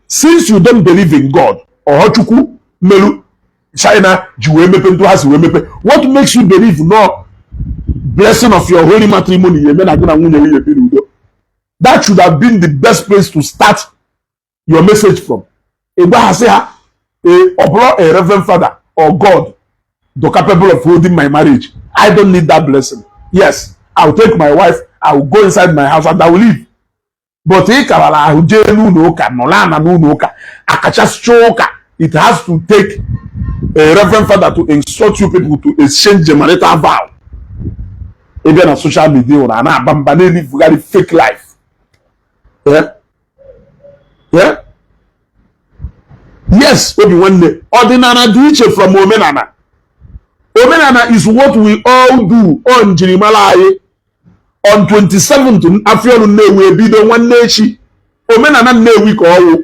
since you don't believe in God? Ọhọchukwu melu China ji wee mepe ntụ ha si wee mepe. What makes you believe no blessing of your holy matrimony ya eme na gị na nwunye gị ebi n'udo? That should have been the best place to start your message from. Ị gwaghasị ha ọ bụrụ a reverend father or God the capable of holding my marriage, I don't need that blessing. Yes, I will take my wife, I will go inside my house and I will leave. But ị karara ahụ jee n'ụlọ ụka nọrọ ana n'ụlọ ụka akachasịcha ụka. It has to take a reverend father to instruct you people to exchange the marital vow. Ị bịa na social media ụra a na-aba mba na-elivugharị fake life. Yeah? Yes, obi nwanne, ọdịnala dị iche from omenala. Omenala is what we all do ọ njirimara anyị. On 27th Afiọlụ Nnewi ebido nwanne echi. Omenala Nnewi ka ọwụ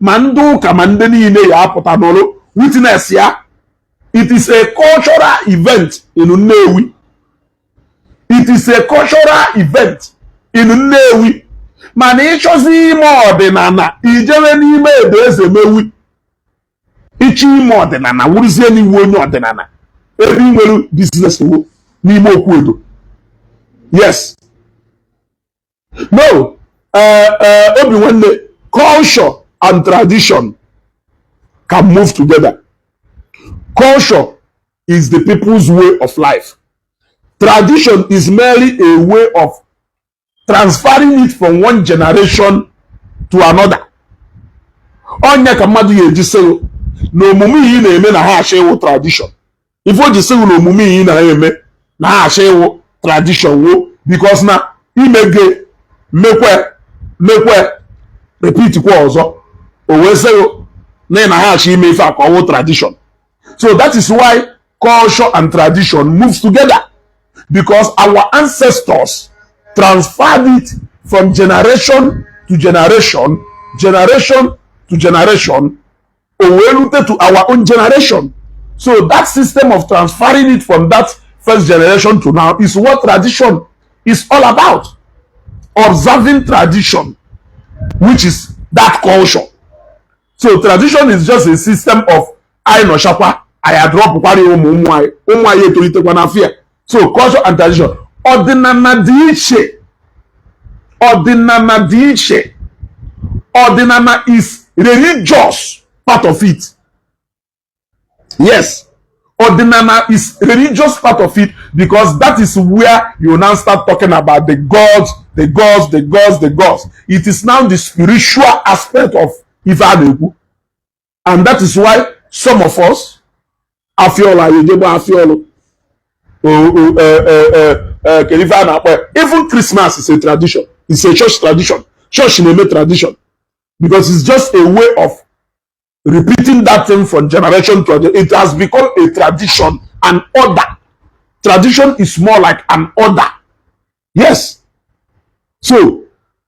ma ndị ụka ma ndị niile ya apụta n'ọrụ witness ya. It is a cultural event in Nnewi. It is a cultural event in Nnewi. Mana ịchọzi ime ọdịnala, ijewe n'ime Edo Ezemewi. Ịchọ ime ọdịnala, wụrụzie n'iwu onye ọdịnala, ebe ị nwere business wo n'ime okwu Edo. Yes, no, obi nwanne, culture and tradition can move together. Culture is the people's way of life. Tradition is merely a way of transferring it from one generation to another. Onye ka mmadụ ga-eji sịrị na omume ihe ị na-eme na ha achọ ịwụ tradition? Ife o ji sịrị na omume ihe ị na-eme na ha achọ ịwụ tradition wo because na imege mekwe mekwe repeat kwa ọzọ, o wee sịrị na ị na ha achọ ime ife a ka ọ wụ tradition. So that is why culture and tradition moves together, because our ancestors transferred it from generation to generation, generation to generation, o wee rute to our own generation. So that system of transferring it from that first generation to now is what tradition is all about. Observing tradition, which is that culture. So tradition is just a system of anyị nọchakwa, anyị adropụkwara ya ụmụ ụmụ anyị, ụmụ anyị etolitekwa na afịa. So culture and tradition, ọdịnala dị iche. Ọdịnala dị iche. Ọdịnala is religious part of it. Yes, ọdịnala is religious part of it, because that is where you now start talking about the gods, the gods, the gods, the gods. It is now the spiritual aspect of ife a na-ekwu, and that is why some of us, afịọlụ, anyị ejegbe afịọlụ. Kedu ife a na-akpọ ya? Even Christmas is a tradition. It's a church tradition. Church na-eme tradition because it's just a way of repeating that thing from generation to generation. It has become a tradition, an order. Tradition is more like an order. Yes. So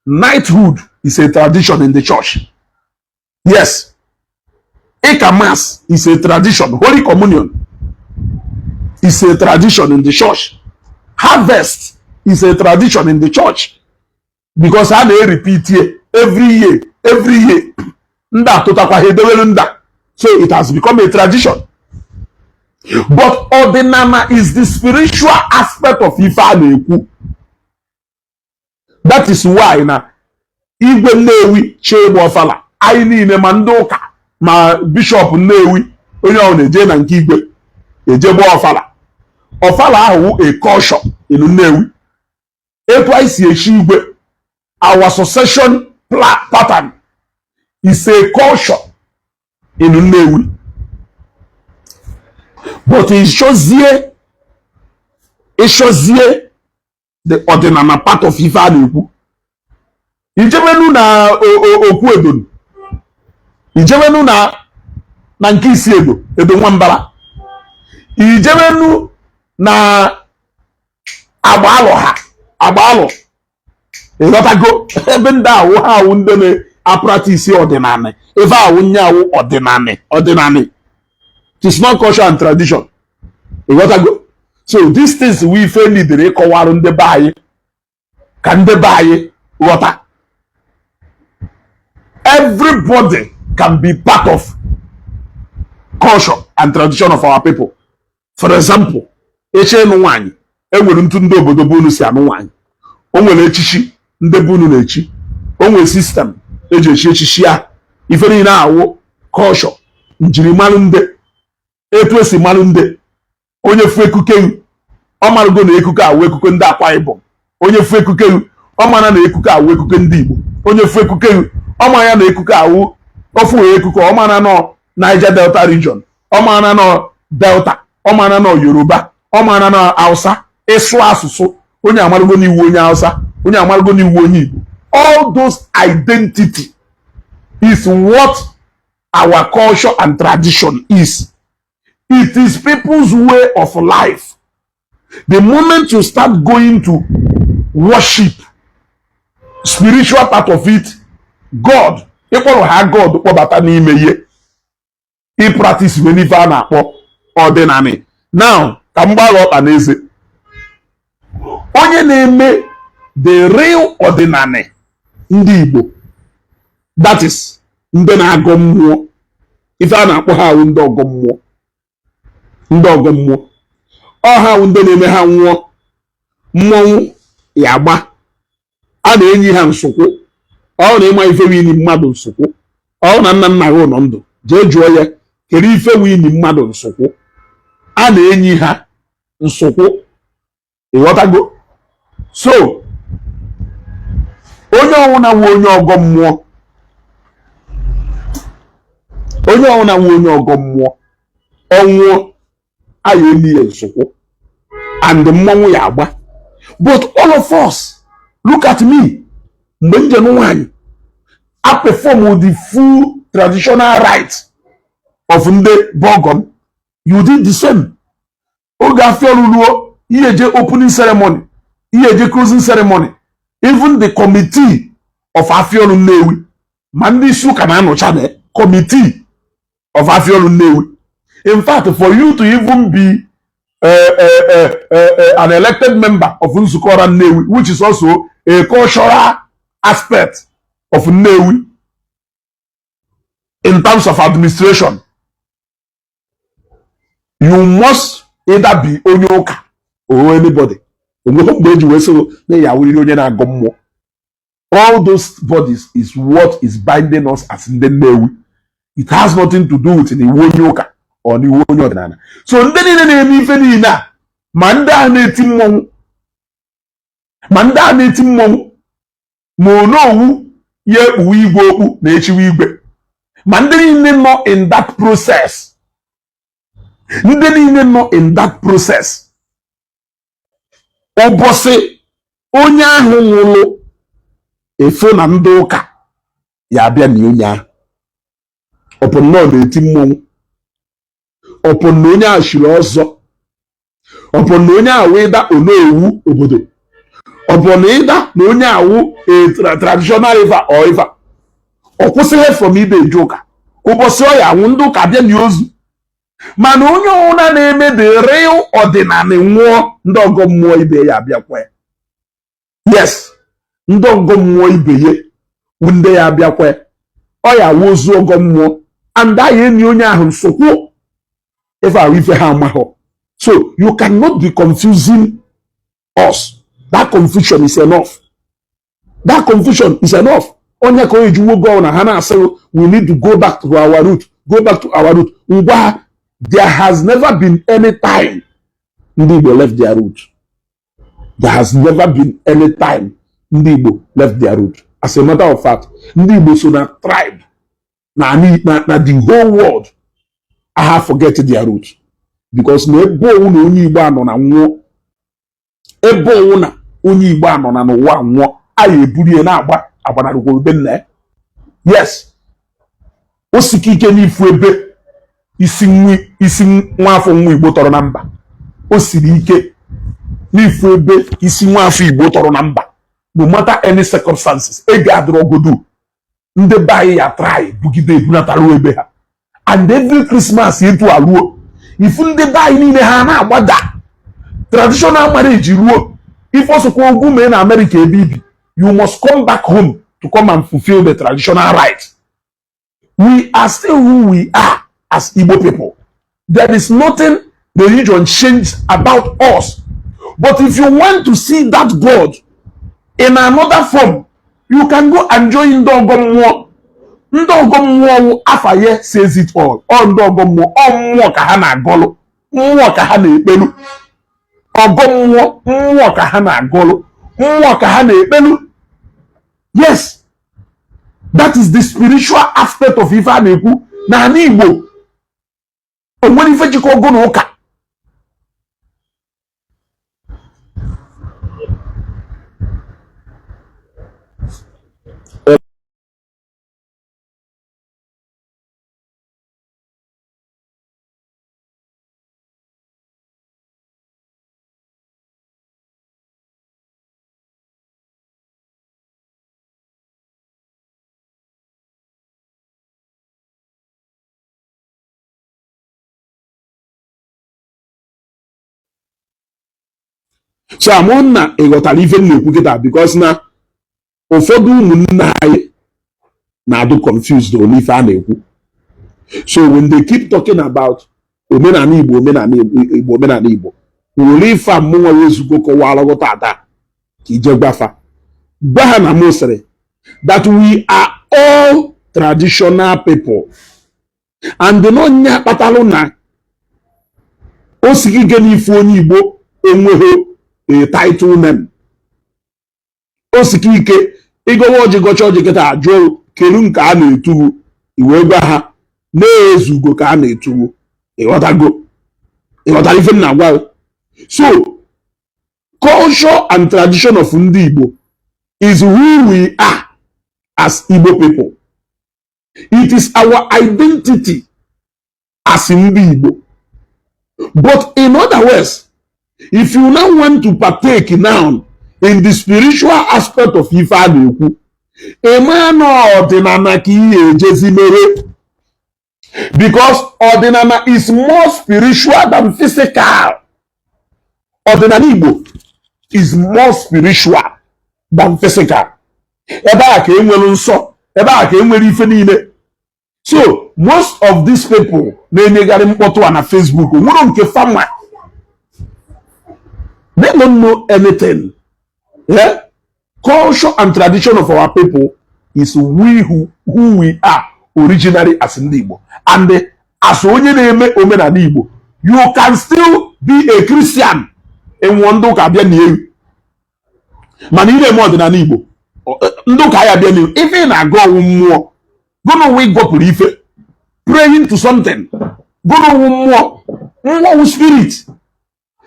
knighthood is a tradition in the church. Yes. Ịka Mass is a tradition. Holy Communion is a tradition in the church. Harvest is a tradition in the church because a na-repeat here every year, every year. Ndị atụtakwa ha edewelu nda. So it has become a tradition. But ọdịnala is the spiritual aspect of ife a na-ekwu. That is why na Igwe Nnewi chee ịgba ọfala, anyị niile, ma ndị ụka ma bishọp Nnewi, onye ọbụla na-eje na nke igwe eje gbaa ọfala. Ọfala ahụ wụ a culture in Nnewi. Etu anyị si echi igwe, our succession pattern is a culture in Nnewi. But ịchọzie the ọdịnala part of ife a na-ekwu, ijebenu na okwu Edo, ijebenu na nke isi Edo, Edo Nwambara, ijebenu na agba alụ ha agba alụ. Ịghọtago? Ebe ndị awụ ha awụ ndị na-apractice ọdịnala. Ife awụ nye awụ ọdịnala. Ọdịnala, it is not culture and tradition. Ịghọtago? So these things we ife nidere ịkọwarụ ndị be anyị ka ndị be anyị ghọta. Everybody can be part of culture and tradition of our people. For example, eche ịnụ nwaanyị, enwere ntụ ndị obodo bụ unu si anụ nwaanyị. O nwere echichi ndị bụ unu na-echi. O nwere system eji echi echichi a. Ife niile awụ culture, njirimara ndị, etu esi marụ ndị. Onye fu ekuke, ọ marụgo na ekuke awụ ekuke ndị Akwa Ibom. Onye fu ekuke, ọ mara na ekuke awụ ekuke ndị Igbo. Onye fu ekuke, ọ mara ya na ekuke awụ ofu wee ekuke. Ọ mara nọ Niger Delta region, ọ mara nọ Delta, ọ mara nọ Yoruba, ọ mara nọ Hausa. Ịsụ asụsụ, onye amarụgo n'iwu onye Hausa, onye amarụgo n'iwu onye Igbo. All those identity is what our culture and tradition is. It is people's way of life. The moment you start going to worship, spiritual part of it, God, ịkpọrọ ha God, kpọbata n'ime ihe ịpractice wee n'ife a na-akpọ ọdịnala. Now, ka m gbagha ọkpa n'eze. Onye na-eme the real ọdịnanị ndị Igbo, that is ndị na-agọ mmụọ, ife a na-akpọ ha awụ ndị ọgọ mmụọ. Ndị ọgọ mmụọ ọ ha awụ ndị na-eme ha nwụọ, mmọnwụ ya agba, a na-enyi ha nsụkwụ. Ọ na ịma ife wini mmadụ nsụkwụ, ọ na nna nna gị nọ ndụ, jee jụọ ya kedu ife wini mmadụ nsụkwụ. A na-enyi ha nsụkwụ, ịghọtago? So onye ọwụna nwe onye ọgọ mmụọ, onye ọwụna nwe onye ọgọ mmụọ, ọ nwụọ, a ya eni ya nsụkwụ and mmọnwụ ya agba. But all of us, look at me, mgbe m je nụ nwaanyị, a perform the full traditional rite of ndị bọgọm. You did the same. Oge afịa ruo, ihe je opening ceremony, ihe je closing ceremony, even the committee of Afiolu Nnewi, ma ndị isi ụka na-anọcha na committee of Afiolu Nnewi. In fact, for you to even be an elected member of Nzukọra Nnewi, which is also a cultural aspect of Nnewi in terms of administration, you must either be onye ụka or anybody. Onweghị mgbe eji wee sị na ya awụrịrị onye na-agọ mmụọ. All those bodies is what is binding us as ndị Nnewi. It has nothing to do with na iwu onye ụka or na iwu onye ọdịnala. So ndị niile na-eme ife niile a, ma ndị a na-eti mmọnwụ, ma ndị a na-eti mmọnwụ, ma onowu ya ekpuwe igwe okpu na-echiwe igwe, ma ndị niile nọ in that process, ndị niile nọ in that process, ụbọchị onye ahụ nwụrụ, efo na ndị ụka ya abịa na onye ahụ ọpụ nnọọ na-eti mmọnwụ, ọpụ na onye ahụ chiri ọzọ, ọpụ na onye ahụ ịda onowu obodo, ọpụ na ịda na onye ahụ a traditional ifa or ifa, ọ kwụsịghị from ide eje ụka. Ụbọchị ọ ya anwụ, ndị ụka bịa na ozu. Mana onye ọbụla na-eme the real ọdịnala nwụọ, ndị ọgọ mmụọ ibe ya abịakwa ya. Yes, ndị ọgọ mmụọ ibe ya bụ ndị ya abịakwa ya. Ọ ya awụ ozu ọgọ mmụọ and anyị enyi onye ahụ nsogbu ife ahụ ife ha amaghọ. So you cannot be confusing us. That confusion is enough. That confusion is enough. Onye ka onye ji nwoke na ha na-asị we need to go back to our root, go back to our root. Ngwa, there has never been any time ndị Igbo left their root. There has never been any time ndị Igbo left their root. As a matter of fact, ndị Igbo so na tribe na the whole world aha forget their root, because na ebe owu na onye Igbo anọ na nwụọ, ebe owu na onye Igbo anọ na n'ụwa nwụọ, a ya eburu ya na-agba agbanarụkwa ebe nna ya. Yes, o sike ike n'ifu ebe isi nwa isi nwa afọ nwa Igbo tọrọ na mba. O siri ike n'ifu ebe isi nwa afọ Igbo tọrọ na mba. No matter any circumstances, ego adịrọgodo, ndị be anyị ya try bugide ebunatara ebe ha. And every Christmas etu aruo, ifu ndị be anyị niile ha na-agbada traditional marriage ruo. Ife ọsọkwa ogwu mee na America ebe ibi, you must come back home to come and fulfill the traditional right. We are still who we are as Igbo people. There is nothing religion changed about us. But if you want to see that God in another form, you can go and join ndị ọgọ mmụọ. Ndị ọgọ mmụọ wụ afa ya says it all. Ọ ndị ọgọ mmụọ, ọ mmụọ ka ha na-agọlụ, mmụọ ka ha na-ekpelu. Ọgọ mmụọ, mmụọ ka ha na-agọlụ, mmụọ ka ha na-ekpelu. Yes, that is the spiritual aspect of ife a na-ekwu na ala Igbo. O nwere ife jikọ ọgụ na ụka. So amụ na ị ghọtara ife m na-ekwu kịta, because na ụfọdụ ụmụnne anyị na-adụ confused n'ife a na-ekwu. So when they keep talking about omenala Igbo, omenala Igbo, omenala Igbo, were ife a mụnwa wezugo kọwara gị tata ka ije gwafa, gwa ha na mụ sịrị that we are all traditional people, and n'onye akpatalụ na o sighi ike n'ife onye Igbo enweghị a title name. O sike ike ịgọwa ọjị, gọcha ọjị kịta, ajụọ kedu nke a na-etuwu, iwee gwa ha na-ezugo ka a na-etuwu. Ịghọtago? Ịghọtara ife m na-agwa gị? So culture and tradition of ndị Igbo is who we are as Igbo people. It is our identity as ndị Igbo. But in other words, if you now want to partake now in the spiritual aspect of ife a na-ekwu, ịma na ọdịnala ka ihe ejezi mere, because ọdịnala is more spiritual than physical. Ọdịnala Igbo is more spiritual than physical. Ebe a ka enwere nsọ, ebe a ka enwere ife niile. So most of these people na-enyegharị mkpọtụ a na Facebook nwere nke fama, they don't know anything. Yeah? Culture and tradition of our people is we who we are originally as ndị Igbo. And as onye na-eme omenala Igbo, you can still be a Christian. Enwụọ, ndị ụka abịa n'ewu, mana ị na-eme ọdịnala Igbo, ndị ụka ya abịa n'ihu. Ife ị na-agụ ọwụ mmụọ, gụnụ ụwa ịgọpụrụ ife, praying to something, gụnụ ụwụ mmụọ, mmụọ wụ spirit.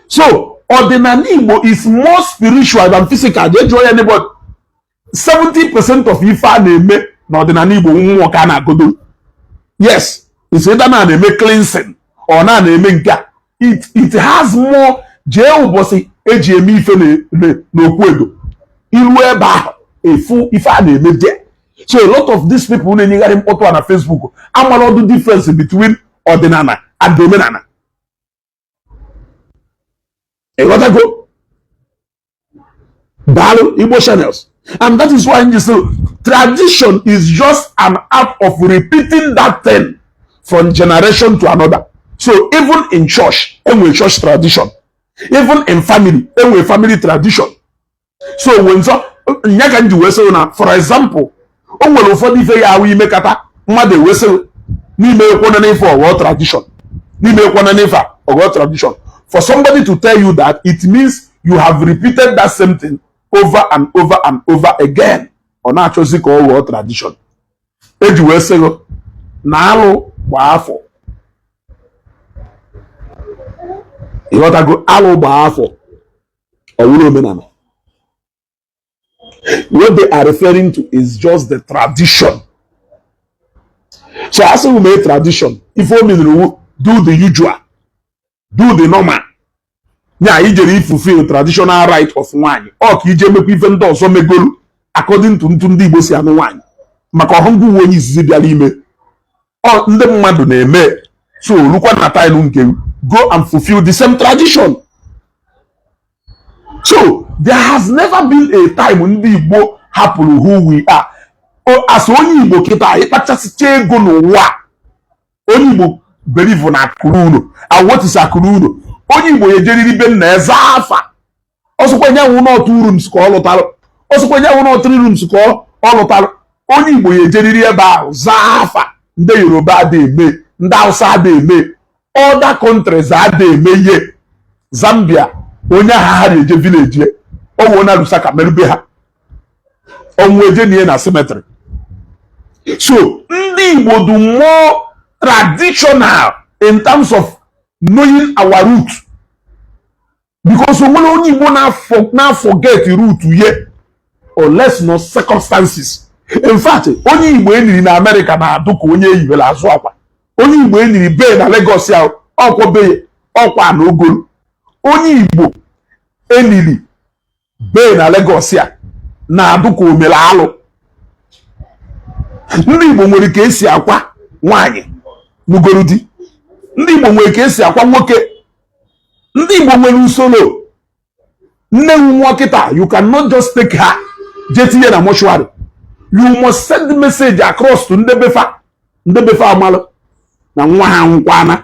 So ọdịnala Igbo is more spiritual than physical. Jee jụọ ya n'ebe 70% of ife a na-eme n'ọdịnala Igbo, mmụọ ka a na-agodo. Yes, it's either na na-eme cleansing or na na-eme nke a. It has more. Jee ụbọchị eji eme ife n'okwu edo, iru ebe ahụ, efu ife a na-eme there. So a lot of these people na-enyegharị mkpọtụ a na Facebook amara ọdụ difference between ọdịnala and omenala. Ịghọtago? Daalụ, Igbo channels. And that is why you say tradition is just an act of repeating that thing from generation to another. So even in church, enwe church tradition. Even in family, enwe family tradition. So when so nya ka m ji wee sị na, for example, o nwere ụfọdụ ife ya ahụ imekata mmadụ ewesị n'ime ekwana n'ife ọghọ tradition, n'ime ekwana n'ife a ọghọ tradition. For somebody to tell you that, it means you have repeated that same thing over and over and over again. Ọ na-achọzi ka ọ ghọọ tradition. Eji wee sị gị na alụ gbaa afọ, ịghọtago? Alụ gbaa afọ, ọ wụrụ omenala. What they are referring to is just the tradition. So asị m mee tradition, ife o menere wu do the usual, do the normal. Nya ijere ifulfill traditional right of nwaanyị, ọ ka ije mekwa ife ndị ọzọ megolu according to ntụ ndị Igbo si anụ nwaanyị, maka ọhụngụ uwe onye izizi bịara ime ọ ndị mmadụ na-eme. So olukwa na time nke go and fulfill the same tradition. So there has never been a time ndị Igbo hapụrụ who we are. As onye Igbo kịta, ịkpachasịcha ego n'ụwa, onye Igbo believe na akụrụ ụlọ. And what is akụrụ ụlọ? Onye Igbo ya ejeriri be nna ya zaa afa. Ọsọkwa nyanwụ not two rooms ka ọ lụtalụ, ọsọkwa nyanwụ not three rooms ka ọ lụtalụ, onye Igbo ya ejeriri ebe ahụ zaa afa. Ndị Yoruba ada eme, ndị Hausa ada eme, other countries ada eme ihe. Zambia, onye agha ha na-eje village ọwụ na Lusaka merube ha ọnwụ eje nie na cemetery. So ndị Igbo dị more traditional in terms of knowing our root, because o nwere onye Igbo na-forget root ye unless no circumstances. In fact, onye Igbo eniri na Amerịka na-adụ ka onye eyibere azụ akwa. Onye Igbo eniri bee na Lagos ya, ọkwa be ọkwa na ogolo. Onye Igbo eniri bee na Lagos ya na-adụ ka omere alụ. Ndị Igbo nwere ka esi akwa nwaanyị nugoro di, ndị Igbo nwere ka esi akwa nwoke, ndị Igbo nwere usoro. Nne nwụọ kịta, you cannot just take her jee tinye na mortuary. You must send message across to ndị befa, ndị befa amalụ na nwa ha nwụkwana.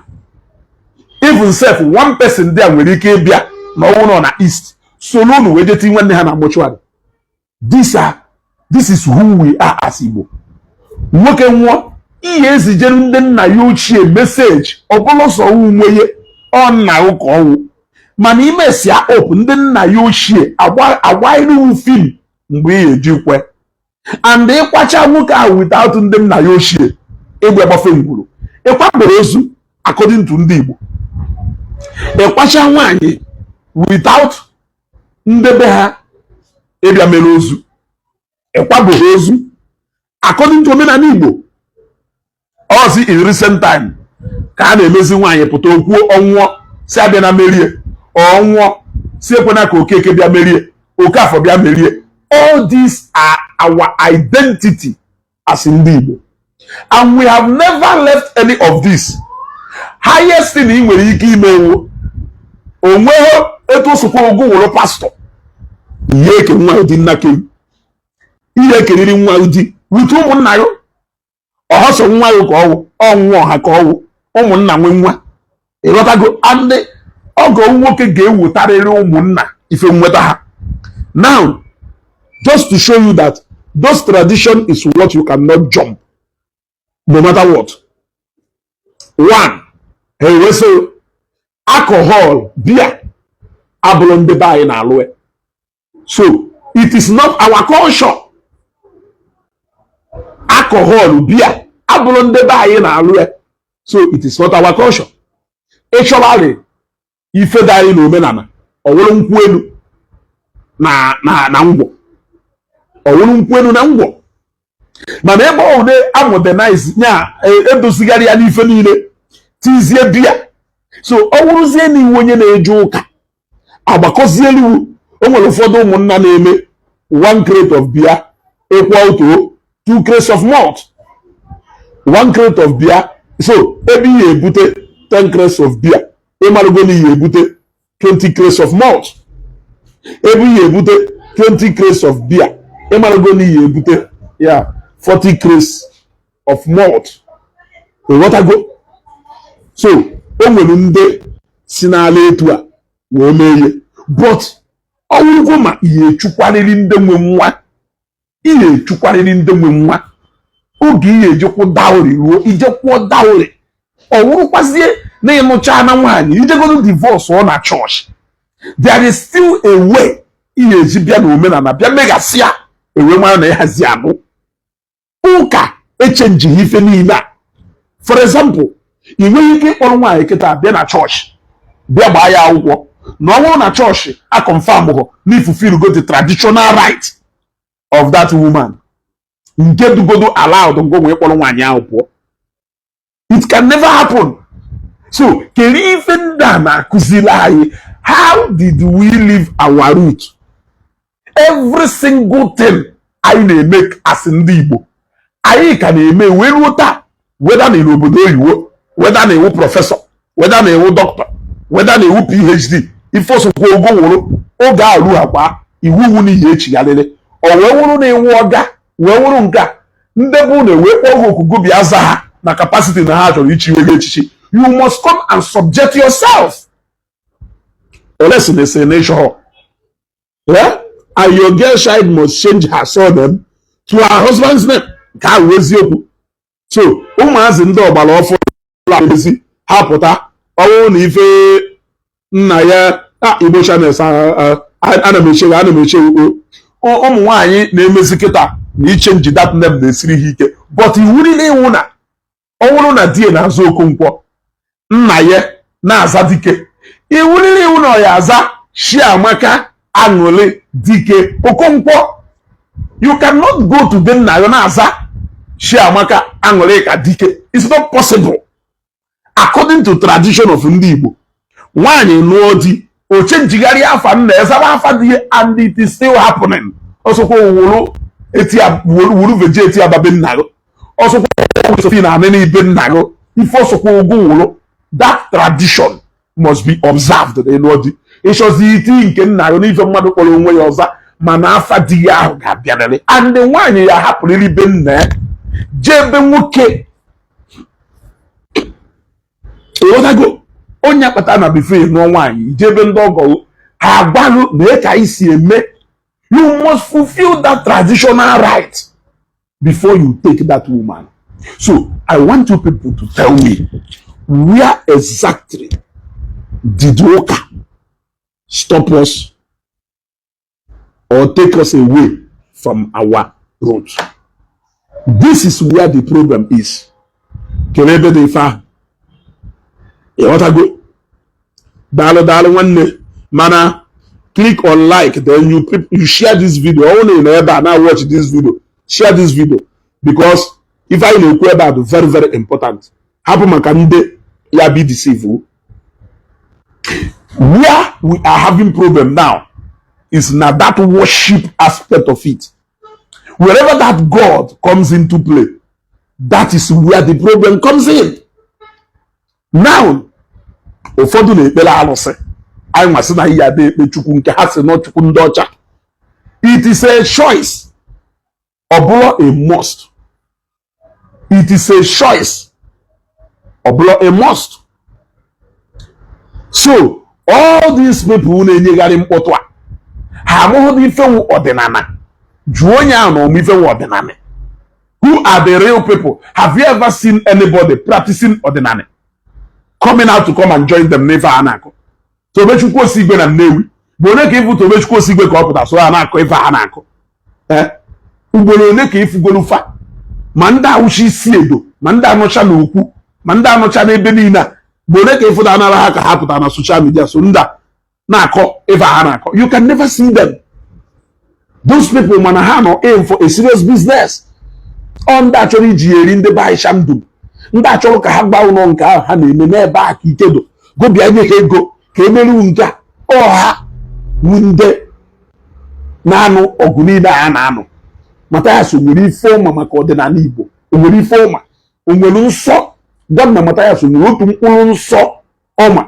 Even sef, one person there nwere ike ịbịa na ọnwụ nọ na east solo unu wee jee tinye nwanne ha na mortuary. This is who we are as Igbo. Nwoke nwụọ, ihe ezijere ndị nna ya ochie message. Ọ bụla sọ onwe ya, ọ nna ụka ọnwụ, mana imesia up ndị nna ya ochie agbairu film mgbe ị eji kwe and ịkwacha nwoke ahụ without ndị nna ya ochie egbe gbafe ngwuru, ịkwabere ozu. According to ndị Igbo, ịkwacha nwaanyị without ndebe ha ịbịa mere ozu, ịkwabere ozu according to omenala Igbo. Ọzi in recent time ka a na-emezi nwaanyị pụta okwuo ọnwụọ si abịa na merie, ọnwụọ si ekwena ka Okeke bịa merie, Okafọ bịa merie. All these are our identity as ndị Igbo, and we have never left any of this. Highest thing ị nwere ike ime ewu onweghị etu osokwa ogo wụrụ pastọ, ihe eke nwa ụdị nna kem, ihe ekeriri nwa ụdị wute ụmụnna ya. Ọhọsọ nwa ya ka ọwụ ọnwụ ọha ka ọwụ ụmụnna nwe nwa, ịghọtago? Andị ọgọ nwoke ga-ewetarịrị ụmụnna ife nweta ha. Now, just to show you that those tradition is what you cannot jump no matter what. One, ha ewesị alcohol, beer abụrụ ndị be anyị na-alụ, so it is not our culture. Alcohol, beer abụrụ ndị be anyị na-alụ ya, so it is not our culture. Ịchọbarị ife dị anyị n'omenala, ọwụrụ nkwụ elu na ngwọ, ọwụrụ nkwụ elu na ngwọ. Mana ebe ọ na amodernize nya, edozigharị ya n'ife niile, tizie biya. So ọ wụrụzie na iwu onye na-eje ụka agbakọzielu iwu, o nwere ụfọdụ ụmụnna na-eme one crate of beer equal to two crates of malt. One crate of beer, so ebe ihe ebute 10 crates of beer, ịmarụgo na ihe ebute 20 crates of malt. Ebe ihe ebute 20 crates of beer, ịmarụgo na ihe ebute ya 40 crates of malt, ịghọtago? So o nwere ndị si n'ala etu a wee mee ihe, but ọ wụrụkwa ma ihe echukwarịrị ndị nwe nwa, ihe echukwarịrị ndị nwe nwa oge ihe ejekwu dowry ruo ije kwụọ dowry. Ọ wụrụkwazie na ịnụcha na nwaanyị, ijegodo divorce ọ na chọọchị, there is still a way ihe eji bịa na omenala bịa meghasịa ewe mara na ịhazi anụ ụka echenjighị ife niile a. For example, ị nweghị ike ịkpọrọ nwaanyị kịta bịa na chọọchị bịa gbaa ya akwụkwọ na ọ bụrụ na chọọchị a confirm hụ na ifulfill go the traditional right of that woman nke dugodo allowed ngo wee kpọrọ nwaanyị ahụ pụọ. It can never happen. So kedu ife ndị a na-akụziri anyị? How did we leave our root? Every single thing anyị na-eme as ndị Igbo, anyị ka na-eme wee ruo taa. Whether na n'obodo oyibo, whether na iwu professor, whether na iwu doctor, whether na iwu PhD, ife osokwa ogo wụrụ oge a ruo akwa iwu iwu n'ihi echigharịrị, ọ wee wụrụ na iwu ọga wee wụrụ nke a ndị bụ na wee kpọọ gị okugo bịa za ha na capacity na ha chọrọ ichi gị echichi. You must come and subject yourself unless na ese na ịchọrọ. Yeah? And your girl child must change her surname to her husband's name ka ahụ eziokwu. So ụmụazị ndị ọgbara ọfụrụ ezi ha pụta ọnwụ na ife nna ya a Igbo channels, ana m eche, ana m eche. Ụmụ nwaanyị na-emezi kịta na ichange that name na-esiri ha ike, but iwu niile iwu na ọ bụrụ na di na-aza Okonkwo, nna ya na-aza Dike, iwu niile iwu na ọ ya aza Chiamaka Aṅụrị Dike Okonkwo. You cannot go to be nna ya na-aza Chiamaka Aṅụrị ka Dike. It's not possible according to tradition of ndị Igbo. Nwaanyị nụọ di, o changegharị afa nna ya zaba afa di ya, and it is still happening. Ọsọkwa wuru wuru veji eti ababe nna gị, ọsọkwa sofi na anị n'ibe nna gị, ife ọsọkwa ogo wuru, that tradition must be observed. N'elu di Ịchọzi iti nke nna gị n'ife mmadụ kpọrọ onwe ya ọza, mana afa di ya ahụ ga-abịarịrị. And nwaanyị ya hapụrịrị be nna ya jee ebe nwoke. Ịghọtago? Onye akpata na before nụọ nwaanyị, ije ebe ndị ọgọ ha agwaghị na ka anyị si eme. You must fulfill that traditional right before you take that woman. So I want you people to tell me, where exactly did ụka stop us or take us away from our root? This is where the problem is. Kedu ebe dị ife ahụ? Ịghọtago? Daalụ, daalụ nwanne. Mana click on like, then you share this video. Ọ bụrụ na ị nọ ebe a na watch this video, share this video, because ife anyị na-ekwu ebe a dị very, very important. Hapụ maka ndị ya be deceive. Where we are having problem now is na that worship aspect of it. Wherever that God comes into play, that is where the problem comes in. Now, ụfọdụ na-ekpere alụsị. Anyị nwasị na ya ada ekpe Chukwu nke ha si nọ Chukwu ndị ọcha. It is a choice, ọ bụrụ a must. It is a choice, ọ bụrụ a must. So all these people na-enyegharị mkpọtụ a, ha amụghị ifenwu ọdịnala. Jụọ onye ahụ na ọmụ ifenwu ọdịnala. Who are the real people? Have you ever seen anybody practicing ọdịnala coming out to come and join them n'ife a na-akụ? Tobechukwu Osigwe na Nnewi bụ onye ka ịfụ Tobechukwu Osigwe ka ọ pụta so ha na-akụ ife ha na-akụ? Ee, ugboro ole ka ịfụgolu fa? Ma ndị awụcha isi edo, ma ndị anụcha na okwu, ma ndị anụcha n'ebe niile a, bụ ole ka ịfụta anara ha ka ha pụtara na social media so ndị a na-akọ ife ha na-akọ? You can never see them, those people. Mana ha nọ aim for a serious business. Ọ ndị achọrọ iji eri ndị be Aisha ndụ, ndị achọrọ ka ha gbaa ụlọ nke ahụ ha na-eme n'ebe a ka ikedo gobịa nye ha ego ka emeriwu nke a. Ọha wu ndị na-anụ ọgụ niile a na-anụ. Mathias, o nwere ife ọma maka ọdịnala Igbo? O nwere ife ọma? O nwere nsọ? Gwa m na Mathias o nwere otu mkpụrụ nsọ ọma.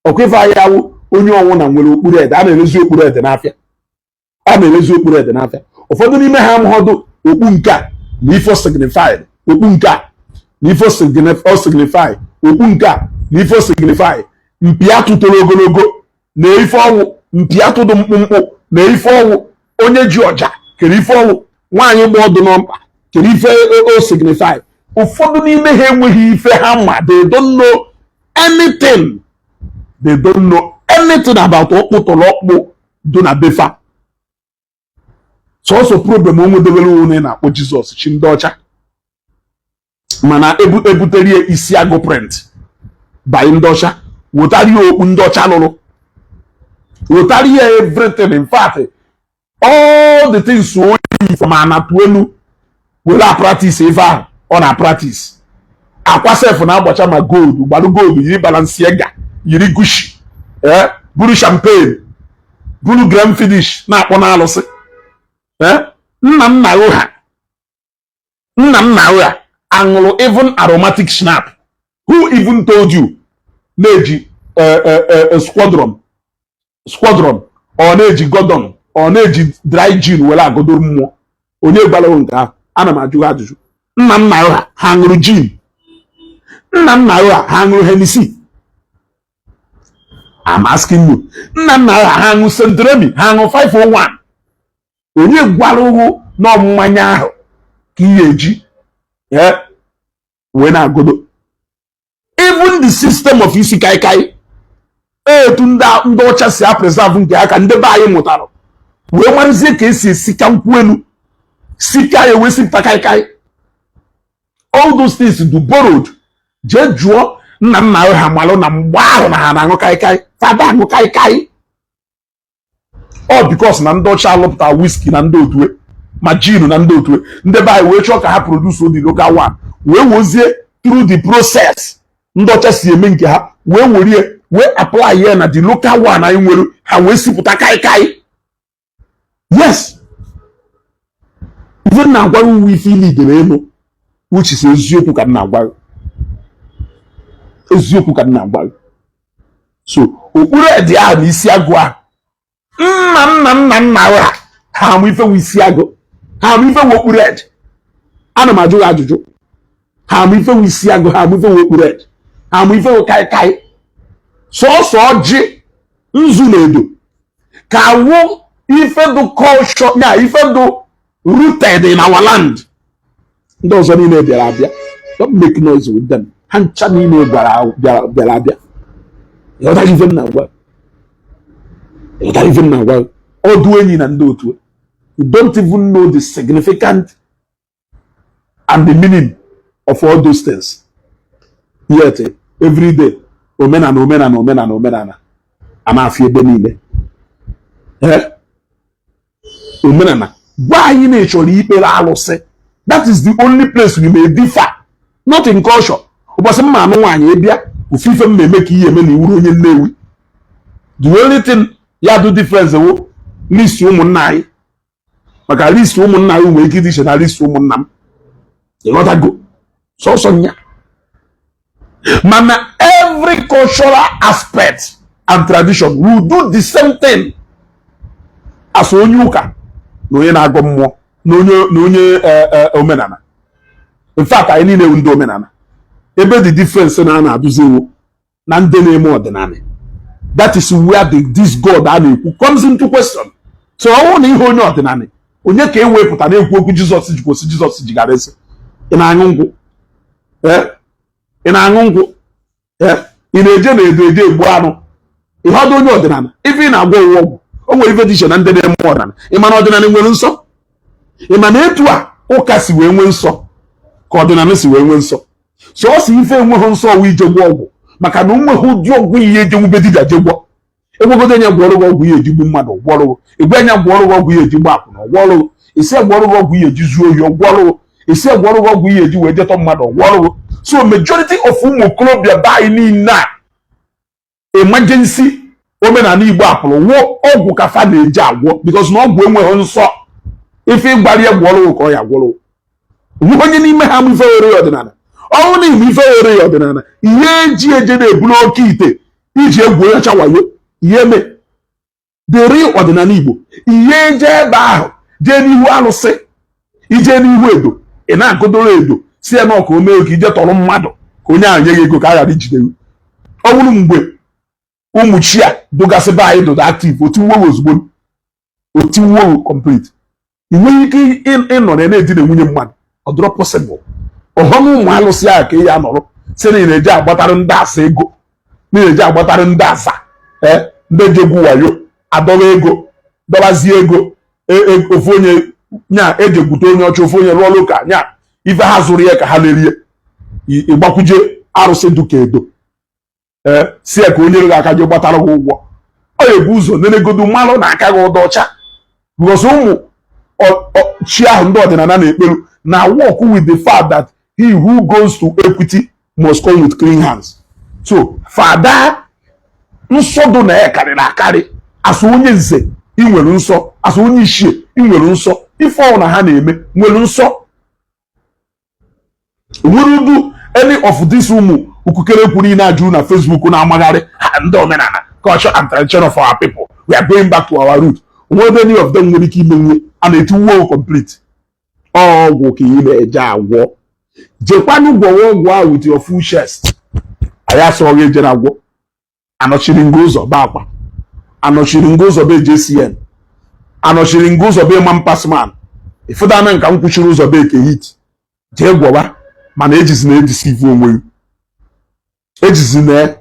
Ọkwa ife ahịa awụ onye ọnwụ na nwere okpuru ede a na-erezi, okpuru ede n'afịa a na-erezi, okpuru ede n'afịa. Ụfọdụ n'ime ha amụghọdụ okpu nke a na ife signify, okpu nke a na ife signify, okpu nke a na ife signify, mpi atụ toro ogologo na ife ọnwụ, mpi atụ dị mkpụmkpụ na ife ọnwụ, onye ji ọja kere ife ọnwụ, nwaanyị gba ọdụ n'ọmkpa kere ife o signify. Ụfọdụ n'ime ha enweghị ife ha ma. They don't know anything. They don't know anything about ọkpụ tọrọ ọkpụ dị na befa. Sọsọ problem o nwedebere onye na-akpọ Jizọs chi ndị ọcha, mana ebutere isi agụ print by ndị ọcha, wetara ya okpu ndị ọcha lụrụ, wetara ya everything. In fact, all the things oyi from anatụ elu were a practice ife ahụ ọ na practice. Akwa sef na-agbacha ma gold gbalụ gold, yiri Balenciaga, yiri Gucci, ee, buru champagne, buru Grand Finish, na-akpọ n'alụsị. Ee, nna nna ha, nna nna ha aṅụrụ even aromatic schnapps? Who even told you na-eji squadron squadron, ọ na-eji Gordon, ọ na-eji dry gin were agodoro mmụọ? Onye gwara nke ahụ? Ana m ajụ ajụjụ. Nna nna ha, ha ṅụrụ gin? Nna nna ha, ha ṅụrụ Hennessy? I'm asking you. Nna nna ha, ha ṅụ St. Remy? Ha ṅụ 501? Onye gwara ụgwụ na mmanya ahụ ka ị ga-eji wee na-agodo? Even the system of isi kaikai, etu ndị ọcha si a preserve nke aka ndị be anyị mụtara wee marụzie ka esi esika nkwụ elu, sika ya wee sipụta kaikai, all those things do borrowed. Jee jụọ nna nna ha malụ na mgbe ahụ na ha na-aṅụ kaikai, fada aṅụ kaikai. Ọ because na ndị ọcha alụpụta whisky na ndị otue, ma gin na ndị otue, ndị be anyị wee chọọ ka ha produce the local one, wee wozie through the process ndị ọcha si eme nke ha, wee werie wee apply ya na the local one anyị nwere, ha wee sipụta kaikai. Yes, ife na-agwa uwe ife ilidere elu, which is eziokwu ka m na-agwa gị, eziokwu ka m na-agwa gị. So okpuru edi ahụ na isi agụ ahụ, nna nna nna nna ha ha amụ ife wu isi agụ, ha amụ ife wu okpuru edi. Ana m ajụ gị ajụjụ. Ha amụ ife wu isi agụ, ha amụ ife wu okpuru edi, ha amụ ife wu kaikai? Sọsọ ọjị, nzu na edo ka wụ ife dụ culture ya, ife dụ rooted in our land. Ndị ọzọ niile bịara abịa. Don't make noise with them. Ha ncha niile bịara abịa. Ịghọtara ife m na-agwa? Ịghọtara ife m na-agwa? Ọdụ enyi na ndị otu, you don't even know the significant and the meaning of all those things. Yet every day, omenala, omenala, omenala, omenala a na-afịa ebe niile. Ee, omenala gwa anyị na ị chọrọ ikpere alụsị. That is the only place we may differ, not in culture. Ụbọchị mma anụ nwaanyị, ịbịa, ofu ife m na-eme ka ihe eme na iwuru onye Nnewi. The only thing ya do difference wo list ụmụnna anyị, maka list ụmụnna anyị nwere ike ịdị iche na list ụmụnna m. Ịghọtago? Sọsọ nya. Mana every cultural aspect and tradition will do the same thing as onye ụka na onye na-agọ mmụọ na onye omenala. In fact, anyị niile ewu ndị omenala. Ebe the difference na a na-adụzi iwu na ndị na-eme ọdịnala, that is where this God a na-ekwu comes into question. So ọ bụrụ na ihe onye ọdịnala, onye ka e wepụta na-ekwu okwu Jizọs ji kwụsị, Jizọs jigara ezi. Ị na-aṅụ nkwụ? Ee, ị na-aṅụ nkwụ? Ee, ị na-eje na edo eje egbu anụ? Ihe ọdụ onye ọdịnala, ife ị na-agwọ ụwa ọgwụ, o nwere ife dị iche na ndị na-eme ọdịnala. Ị ma na ọdịnala nwere nsọ? Ị ma na etu a ụka si wee nwee nsọ ka ọdịnala si wee nwee nsọ? Sọọsọ ife enweghị nsọ ọwụ ije gwọ ọgwụ, maka na onweghị ụdị ọgwụ ihe ejenwube dibịa je gwọ. Egwegodo anya gwọrọ gị ọgwụ ihe ejigbu mmadụ, gwọrọ gị. Egwe anya gwọrọ gị ọgwụ ihe ejigbu akwụna, gwọrọ gị. Isi gwọrọ gị ọgwụ ihe eji zuo ohi, gwọrọ gị. Isi gwọrọ gị ọgwụ ihe eji wee jetọ mmadụ, gwọrọ gị. So majority of ụmụ okorobịa be anyị niile a, emergency omenala Igbo apụrụ wụọ ọgwụ ka fa na-eji agwọ, because na ọgwụ enweghị nsọ. Ife ịgbara ya gwọrọ gị ka ọ ya gwọrọ gị. Onwe onye n'ime ha amụ ife were ya ọdịnala. Ọnwụ na ime ife were ya ọdịnala, ihe eji eje na-ebulu oke ite iji egwu onye wayo ihe eme the real ọdịnala Igbo. Ihe eje ebe ahụ, jee n'ihu alụsị, ije n'ihu edo, ị na-akụdoro edo si ya na ọka o mee ka ije tọrọ mmadụ ka onye ahụ nye gị ego ka a ghara ijide gị. Ọ bụrụ mgbe ụmụ chi a dụgasị be anyị dụda active, otiwuo ozugbo, otiwuo complete. Ị nweghị ike ịnọ na na-edina nwunye mmadụ. Ọ dịrọ possible. Ọghọm ụmụ alụsị ahụ ka ị ya nọrọ si na ị na-eji agbatara ndị asa ego, na ị na-eji agbatara ndị asa, ee, ndị jegwu wayo adọba ego, dọbazie ego. Ofu onye nya ejegwute onye ọcha, ofu onye rụọ ụka nya ife ha zụrụ ya ka ha lerie. Ịgbakwuje arụsị dụka edo, ee, si ya ka onye gị aka je gbatara gị ụgwọ. Ọ ga-ebu ụzọ nenegodu mmalụ na aka gị ụdọ ọcha, because ụmụ chi ahụ ndị ọdịnala na-ekperu na work with the fact that he who goes to equity must come with clean hands. So fada nsọ dụ na ya karịrị akarị. Asụ onye nze ị nwere nsọ, asụ onye ichie ị nwere nsọ. Ife ọ na ha na-eme nwere nsọ. Nwere udu any of this ụmụ ukukere kwuru niile ajụ na Facebook na-amagharị ha ndị omenala, culture and tradition of our people, we are going back to our root. Onwere any of them nwere ike ime nwe a na-etiwuo complete ọgwụ ka ị na-eje agwọ? Jekwanụ gwọwa ọgwụ ahụ with your full chest. Anyị asọghị eje na agwọ. Anọchiri nga ụzọ be akwa, anọchiri nga ụzọ be JCN, anọchiri nga ụzọ be man pasman ịfụdana nka nkwuchiri ụzọ be eke hit. Jee gwọwa, mana ejizi na edeceive onwe gị, ejizi na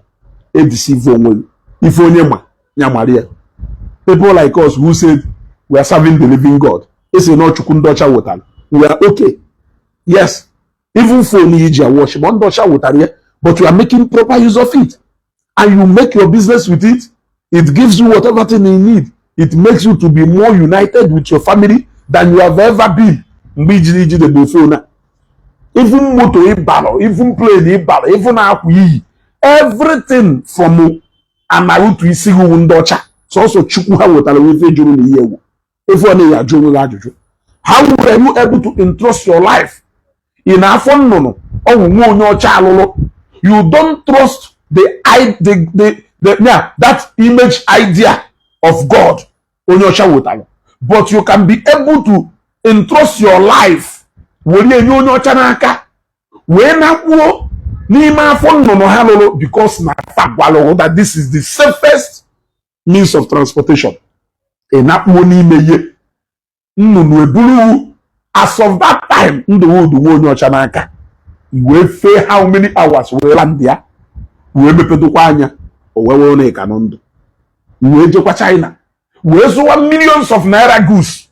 edeceive onwe gị. Ife onye ma ya mara ya. People like us who said we are serving the living God, esi na Chukwu ndị ọcha wetara, we are okay. Yes, even phone iji watch ma ndị ọcha wetara ya, but you are making proper use of it and you make your business with it. It gives you whatever thing you need. It makes you to be more united with your family than you have ever been mgbe ijiri ijidebe phone a. Even moto ịbalụ, even plane ịbalụ, even akwa iyi, everything from anarutu isi gị wu ndị ọcha. Sọsọ Chukwu ha wetara ife jụrụ na ihe ewu efu. Ọ na-eyi ajụ onwe gị ajụjụ: how were you able to entrust your life in afọ nnụnụ ọgwụ nwa onye ọcha alụlụ? You don't trust the, the, the, the yeah, that image idea of God onye ọcha wetara, but you can be able to entrust your life, were enye onye ọcha n'aka, wee nakpuo n'ime afọ nnụnụ ha lụrụ, because na fa gwalụrụ that this is the safest means of transportation. Ị nakpuo n'ime ihe nnụnụ eburu. As of that time, ndụ nwa onye ọcha n'aka, i wee fee how many hours, wee land ya, wee mepedokwa anya, o wee wee na ịka nọ ndụ. I wee jekwa China, wee zụwa millions of naira goods,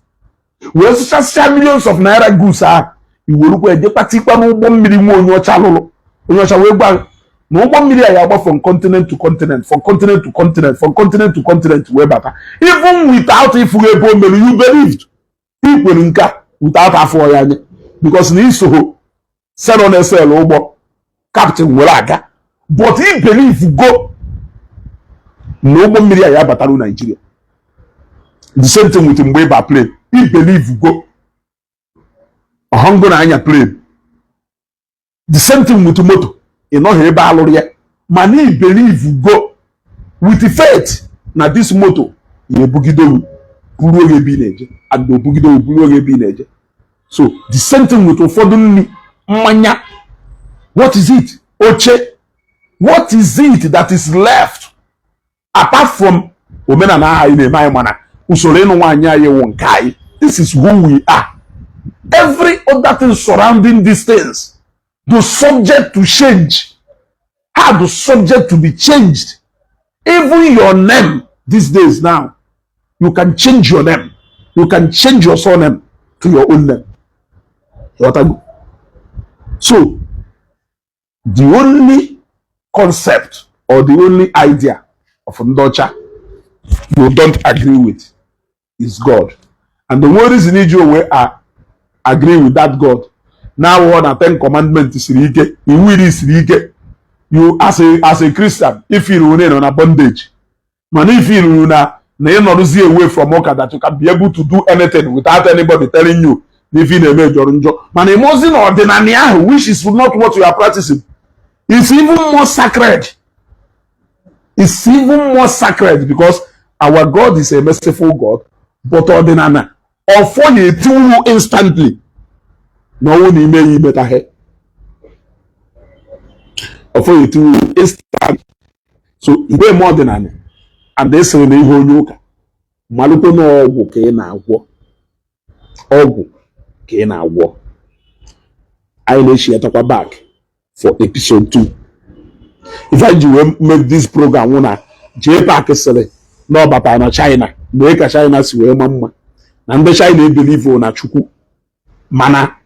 wee zụchasịcha millions of naira goods ahụ, i werukwa ejekwa tikwa n'ụgbọ mmiri nwa onye ọcha lụrụ. Onye ọcha wee gwa na ụgbọ mmiri a ya agba from continent to continent, from continent to continent, from continent to continent, wee bata, even without ịfụghị ebe o mere. You believed, ikwere nke a without afọ ya anya, because na isoho selo na-eselu ụgbọ captain were aga, but i believe go na ụgbọ mmiri a ya bataru Nigeria. The same thing with mgbe ịba plane. I believe go ọhọngụ na anya plane. The same thing with moto. Ị nọghị ebe alụrụ ya, mana i believe go with faith na this moto ya ebugide owu buru oge ebe ị na-eje, and obugide owu buru oge ebe ị na-eje. So the same thing with ụfọdụ nri, mmanya. What is it? Oche. What is it that is left apart from omenala ahụ anyị na-eme? Anyị mana usoro ịnụ nwaanyị anyị wụ nke anyị. This is who we are. Every other thing surrounding these things, the subject to change, how the subject to be changed. Even your name these days now, you can change your name, you can change your surname to your own name. Ghọtago? So the only concept or the only idea of ndị ọcha you don't agree with is God. And the one reason iji onwe agree with that God now, na Ten Commandment siri ike, iwu iri siri ike. You as a Christian, if you nọ na bondage, mana if you na ị nọrụzi away from ụka, that you can be able to do anything without anybody telling you na ife ị na-eme jọrọ njọ, mana ịmụzi na ọdịnala ahụ, which is not what you are practicing, is even more sacred. It's even more sacred because our God is a merciful God, but ọdịnala ọfọ ya etiwu instantly na ọnwụ na ime ya imetaghị ọfọ ya etiwu instantly. So mgbe eme ọdịnala and esịrị na ihe onye ụka malite na ọgwụ ka ị na-agwọ, ọgwụ ka ị na-agwọ. Anyị na-echiatakwa back for episode 2. Ife anyị ji wee make this program wụ na JPAC sịrị na ọ batara na China, mgbe ka China si wee ma mma na ndị China ebelieve na Chukwu, mana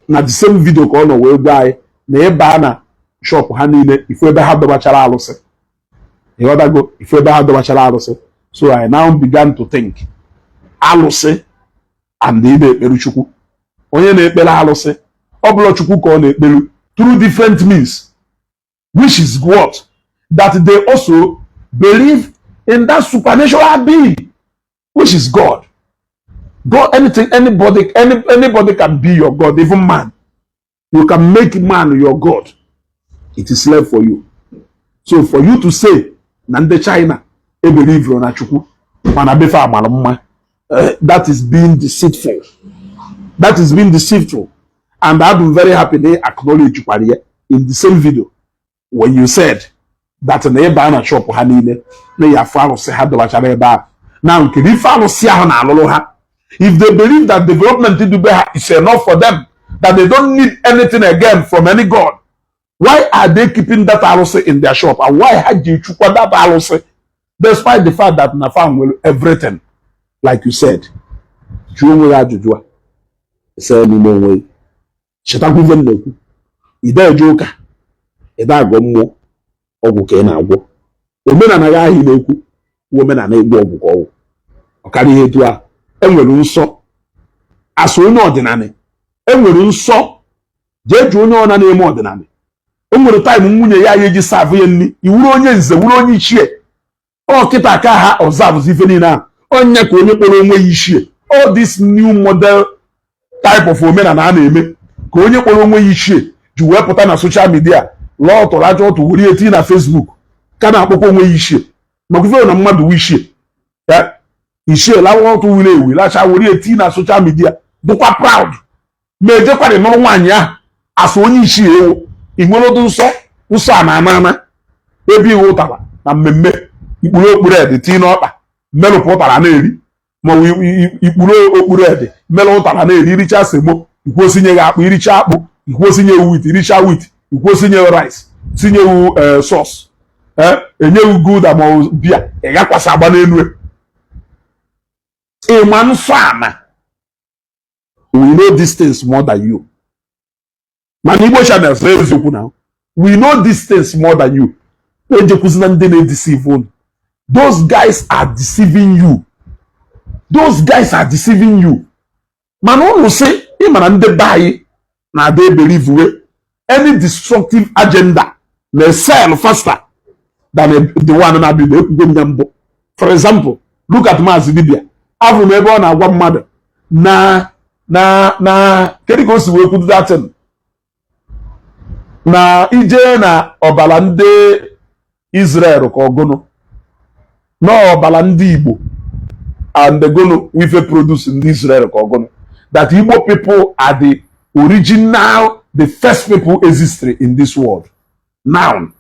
na the same video ka ọ nọ wee gwa anyị na ịba na shop ha niile, ifu ebe ha dọbachara alụsị. Ịghọtago? Ifu ebe ha dọbachara alụsị. So I now began to think, alụsị and ị na-ekperu Chukwu. Onye na-ekpere alụsị, ọ bụla Chukwu ka ọ na-ekperu through different means, which is what that they also believe in, that supernatural being which is God. God, anything, anybody, anybody can be your God, even man. You can make man your God. It is left for you. So for you to say na ndị China ebelieve na Chukwu, mana befe amara mma, that is being deceitful. That is being deceitful. And I'm very happy they acknowledge kwara ya in the same video when you said that na ebe a na shop ha niile na ya afụ arụsị ha dọbachara ebe ahụ. Na nke ife arụsị ahụ na-alụrụ ha, if they believe that development dube ha is enough for them, that they don't need anything again from any god, why are they keeping that arụsị in their shop? And why ha ji chukwa that arụsị, despite the fact that na farm nwere everything, like you said? Jụọ onwe ya ajụjụ a, ese n'ime onwe gị. Chetakwa ife m na-ekwu: ide eje ụka, ide agọ mmụọ, ọgwụ ka ị na-agwọ. Omenala ya ahụ ị na-ekwu wụ omenala ịgwọ ọgwụ ka ọgwụ ọkarịa ihe etu a. Enwere nsọ asụ onye ọdịnala, enwere nsọ. Jee jụọ onye ọna na-eme ọdịnala. O nwere time nwunye ya ya eji savụ ya nri. Iwuru onye nze, wuru onye ichie, ọ kịta ka ha ọzavụzi ife niile ahụ. Onye ka onye kpọrọ onwe ya ichie, all this new model type of omenala a na-eme, ka onye kpọrọ onwe ya ichie ji wee pụta na social media lụọ tụrụ aja ọtụ were etinye na Facebook. Ka na-akpọkwa onwe ya ichie, maka ife na mmadụ wu ichie ya, ichie lawa ọtụ wuru ewu lacha were eti na social media, dụkwa proud. Ma ejekwarị nụrụ nwaanyị ahụ asụ onye ichie ewu. Ị nwere ụdị nsọ nsọ a na-ama ama ebe iwu ụtara na mmemme ikpuru okpuru ede tii n'ọkpa, mmelụpụ ụtara na-eri, maọbụ ikpuru okpuru ede, mmelụ ụtara na-eri, iricha semo, ikwuosinye gị akpụ, iricha akpụ, ikwuosinye wheat, iricha wheat, ikwuosinye rice, tinyewu sauce, enyewu Gulder ma ọ bịa, ị gakwasị agba n'elu. Ịma nsọ ana? We know these things more than you. Mana Igbo channels, eziokwu na we know these things more than you. Ejekwuzina ndị na-edeceive unu. Those guys are deceiving you, those guys are deceiving you. Mana unu sị ịmara ndị be anyị na-ada ebelieve any destructive agenda na-sell faster than the one na-abịa ekwugo m ya mbụ. For example, look at Maazị Dibia. Afụrụ m ebe ọ na-agwa mmadụ na kedu ka o si wee kwudo datin na ije na ọbara ndị Israel ka ọgụnụ na ọbara ndị Igbo and the gụnụ ife produce ndị Israel ka ọgụnụ, that Igbo people are the original, the first people existing in this world. Now,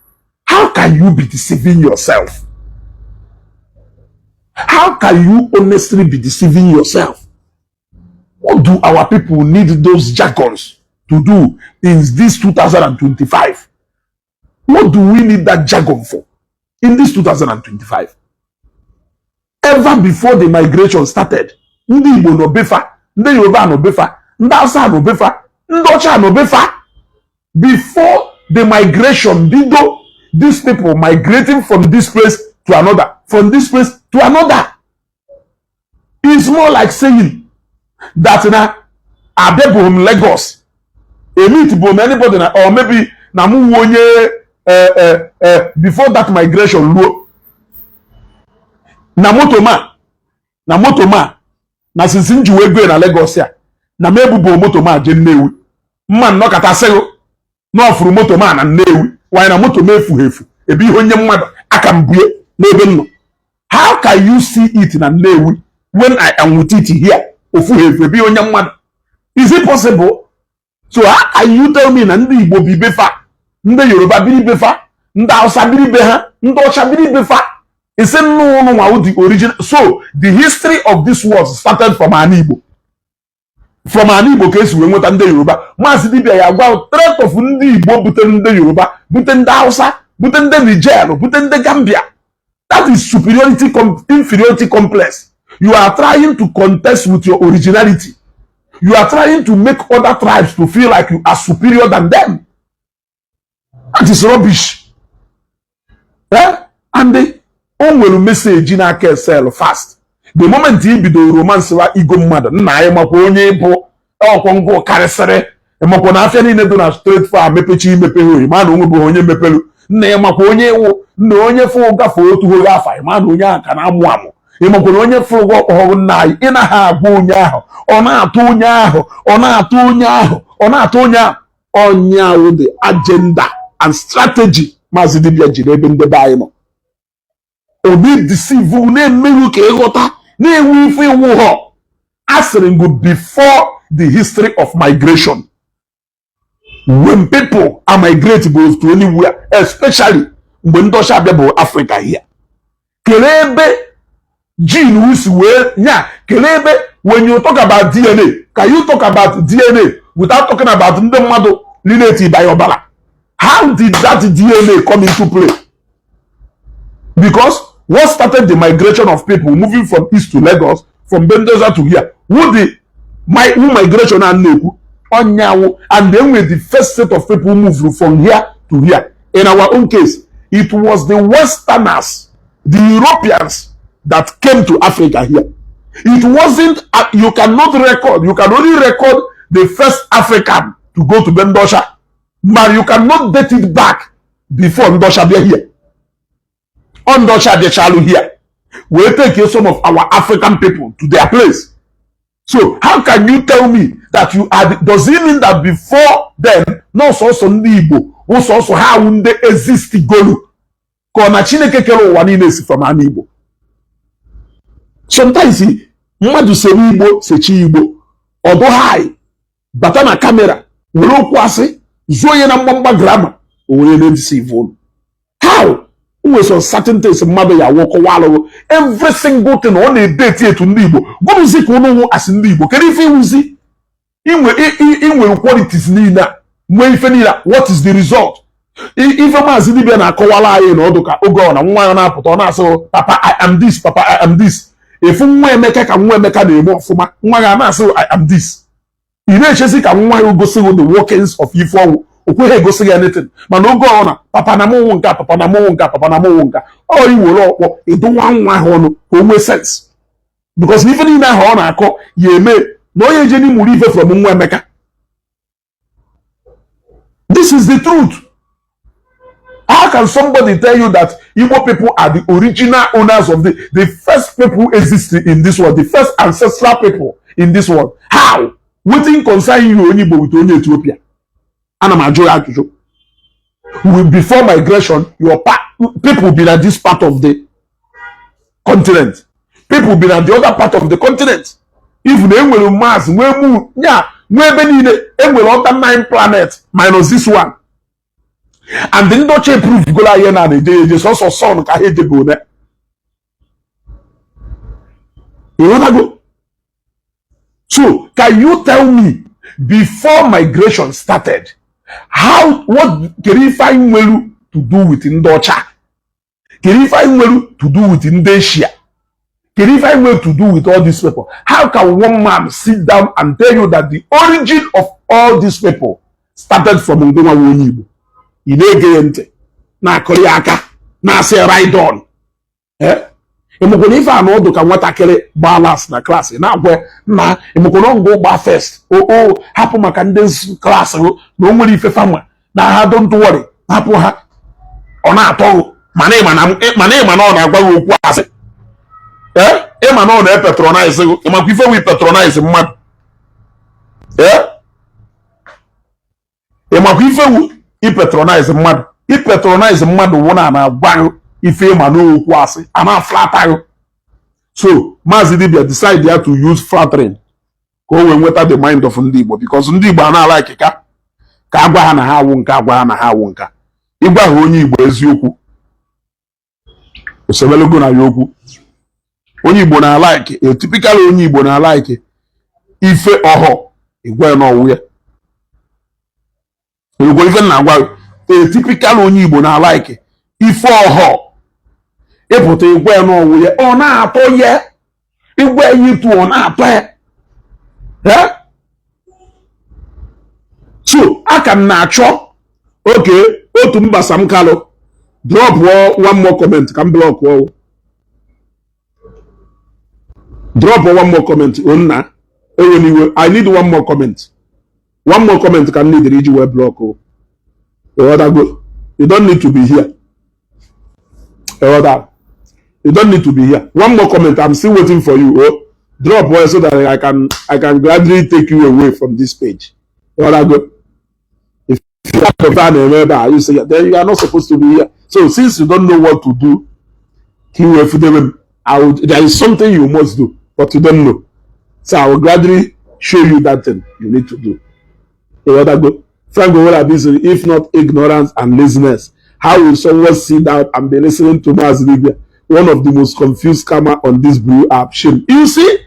how can you be deceiving yourself? How can you honestly be deceiving yourself? What do our people need those jargons to do in this 2025? What do we need that jargon for in this 2025? Ever before the migration started, ndị Igbo nọ befa, ndị Yoruba nọ befa, ndị Hausa nọ befa, ndị ọcha nọ befa. Before the migration bido, these people migrating from this place to another, from this place to another. It's more like saying that na abịabụghị m Lagos, emit bụ m anybody na, or maybe na mụ wu onye before that migration ruo na moto ma na moto ma na since m ji wee go na Lagos a na m ebubo moto ma jee Nnewi. Mma nnọkọta sịghị na ọfụrụ moto ma na Nnewi wanyị na moto m efughị efu ebe ihe onye mmadụ aka m bue n'ebe m nọ. How can you see it na Nnewi when I am with it here? Ofughị efu ebe ihe onye mmadụ. Is it possible? So how can you tell me na ndị Igbo bi befa, ndị Yoruba biri befa, ndị Hausa biri be ha, ndị ọcha biri befa, isi nnụnụ nwa the origin? So the history of this world started from an Igbo, from an Igbo ka esi wee nweta ndị Yoruba. Maazị Dibia ya gwa threat of ndị Igbo butere ndị Yoruba, bute ndị Hausa, bute ndị Niger, bute ndị Gambia. That is superiority inferiority complex. You are trying to contest with your originality. You are trying to make other tribes to feel like you are superior than them. That is rubbish, eh? And o nwere message na-aka esell fast. The moment i bidoro romance wa igo mmadụ, nna anyị makwa onye bụ ọkwọ ngụ karịsịrị, makwa na afịa niile dị na street far mepechi imepe ha, ma na onwe bụ onye mepelu. Nna ya makwa onye wụ nna onye fụ gafee otu oge afa, ma na onye ahụ ka na-amụ amụ. Ịmakwa na onye fụrụ gị ọkpọghọrọ nna anyị. Ị naghị agwa onye ahụ, ọ na-atụ onye ahụ, ọ na-atụ onye ahụ, ọ na-atụ onye ahụ. Onye ahụ, the agenda and strategy Maazị Dibia jiri ebe ndebe anyị nọ, ọ na-edeceive, na-emeghị ka ịghọta na-enwe ife iwu họ. A sịrị ngụ, before the history of migration, when people are migrate both to anywhere, especially mgbe ndị ọcha abịa bụ Africa here, kelee ebe gene si wee nya, kelee ebe. When you talk about DNA, can you talk about DNA without talking about ndị mmadụ relate by ọbara? How did that DNA come into play? Because what started the migration of people moving from east to Lagos, from Bendoza to here, who the my who migration a na-ekwu onyawu, and then with the first set of people moved from here to here, in our own case, it was the Westerners, the Europeans that came to Africa here. It wasn't you cannot record, you can only record the first African to go to Bendosha, but you cannot date it back before Ndosha bịa here. Ndosha bịachalụ here wee take some of our African people to their place. So how can you tell me that you are the, does it mean that before then, no sọsọ ndị Igbo wụ sọsọ ha wụ ndị exist golu? Ka ọ na Chineke kere ụwa niile si from ana Igbo? Sometimes mmadụ sere Igbo, sechi Igbo, ọdụ hai bata na camera, were okwu asị zuo onye na mgbamgba grammar, o were na-edeceive unu. How nwere some certain things mmadụ ya wụkọwa alụghụ every single thing ọ na-edeti etu ndị Igbo gụrụzi ka ụnụ wụ asị ndị Igbo. Kedu ife iwuzi inwe inwere qualities niile a, nwee ife niile a? What is the result? Ife Maazị Dibịa na-akọwara anyị na ọdụ ka oge ọ na nwa ya na-apụta, ọ na-asị, "Papa, I am this. Papa, I am this." Efu nwa Emeka ka nwa Emeka na-eme ọfụma, nwa ya na-asị, "I am this." Ị na-echezi ka nwa ya gosi gị the workings of ife ọnwụ, o kweghị egosi gị anything. Mana oge ọ na "Papa, na mụnwụ nka. Papa, na mụnwụ nka. Papa, na mụnwụ nka," ọ iwere ọkpọ ịdụwa nwa ahụ ọnụ ka o nwee sense, because ife niile ahụ ọ na-akọ ya eme na onye je n'imụrụ ife from nwa Emeka. This is the truth. How can somebody tell you that Igbo people are the original owners of the first people existing in this world, the first ancestral people in this world? How? Wetin concern you, onye Igbo, with onye Ethiopia? Ana m ajụ ya ajụjụ. Before migration, your people be na this part of the continent, people be na the other part of the continent. If na enwere Mars, nwee moon ya, nwee ebe niile enwere other nine planet minus this one, and ndị ọcha eprove golo anyị na na-eje eje sọsọ sun ka ha ejebe one. Ịghọtago? So can you tell me, before migration started, how, what, kedu ife anyị nwelu to do with ndị ọcha? Kedu ife anyị nwelu to do with ndị Asia? Kedu ife anyị nwelu to do with all these people? How can one man sit down and tell you that the origin of all these people started from ndị nwa onye Igbo? Ị na-ege ya ntị, na-akụrụ ya aka, na-asị, "Right on." Ịmụkwana ife a na ọdụ ka nwatakịrị gbaa last na class na-agwa nna, ịmụkwana ngụ gbaa first o hapụ maka ndị class na o nwere ife fama na ha. Don't worry, hapụ ha. Ọ na-atọ, mana ịma na ọ na-agwa gị okwu asị. Ee, ịma na ọ na-epatronize gị. Ịmakwa ife wi patronize mmadụ? Ee, ịmakwa ife wu ipatronize mmadụ? Ipatronize mmadụ wụ na na-agwa gị ife ịma n'okwu asị, a na-aflatter gị. So Maazị Dibia decide ya to use flattering ka o wee nweta the mind of ndị Igbo, because ndị Igbo a na-alike ka agwa ha na ha awụ nka, agwa ha na ha awụ nka. Ịgwa ha onye Igbo eziokwu, osebelogo na ya okwu. Onye Igbo na-alike, a typical onye Igbo na-alike ife ọhọ ịgwa ya n'ọwụ ya erugwo. Ife na-agwa, a typical onye Igbo na-alike ife ọhọ ịpụta ịgwa ya n'ọwụ ya, ọ na-atọ ya. Ịgwa ya itu, ọ na-atọ ya. So aka m na-achọ oke otu mbasa m kalụ. Drop one more comment ka m block ọwụ. Drop one more comment. Onna eweniwe, I need one more comment, one more comment ka m need iji wee block o. Ịghọtago? You don't need to be here. Ịghọta? You don't need to be here. One more comment. I'm still waiting for you. Oh, drop one so that I can gradually take you away from this page. Ịghọtago? If you have a ebe a, you say, then you are not supposed to be here. So since you don't know what to do, ka i wee fudebe m, there is something you must do, but you don't know. So I will gradually show you that thing you need to do. Ịghọtago? Frank Owolabi, if not ignorance and laziness, how will someone sit down and be listening to Mazi Dibia, one of the most confused scammer on this blue app? Shame. You see?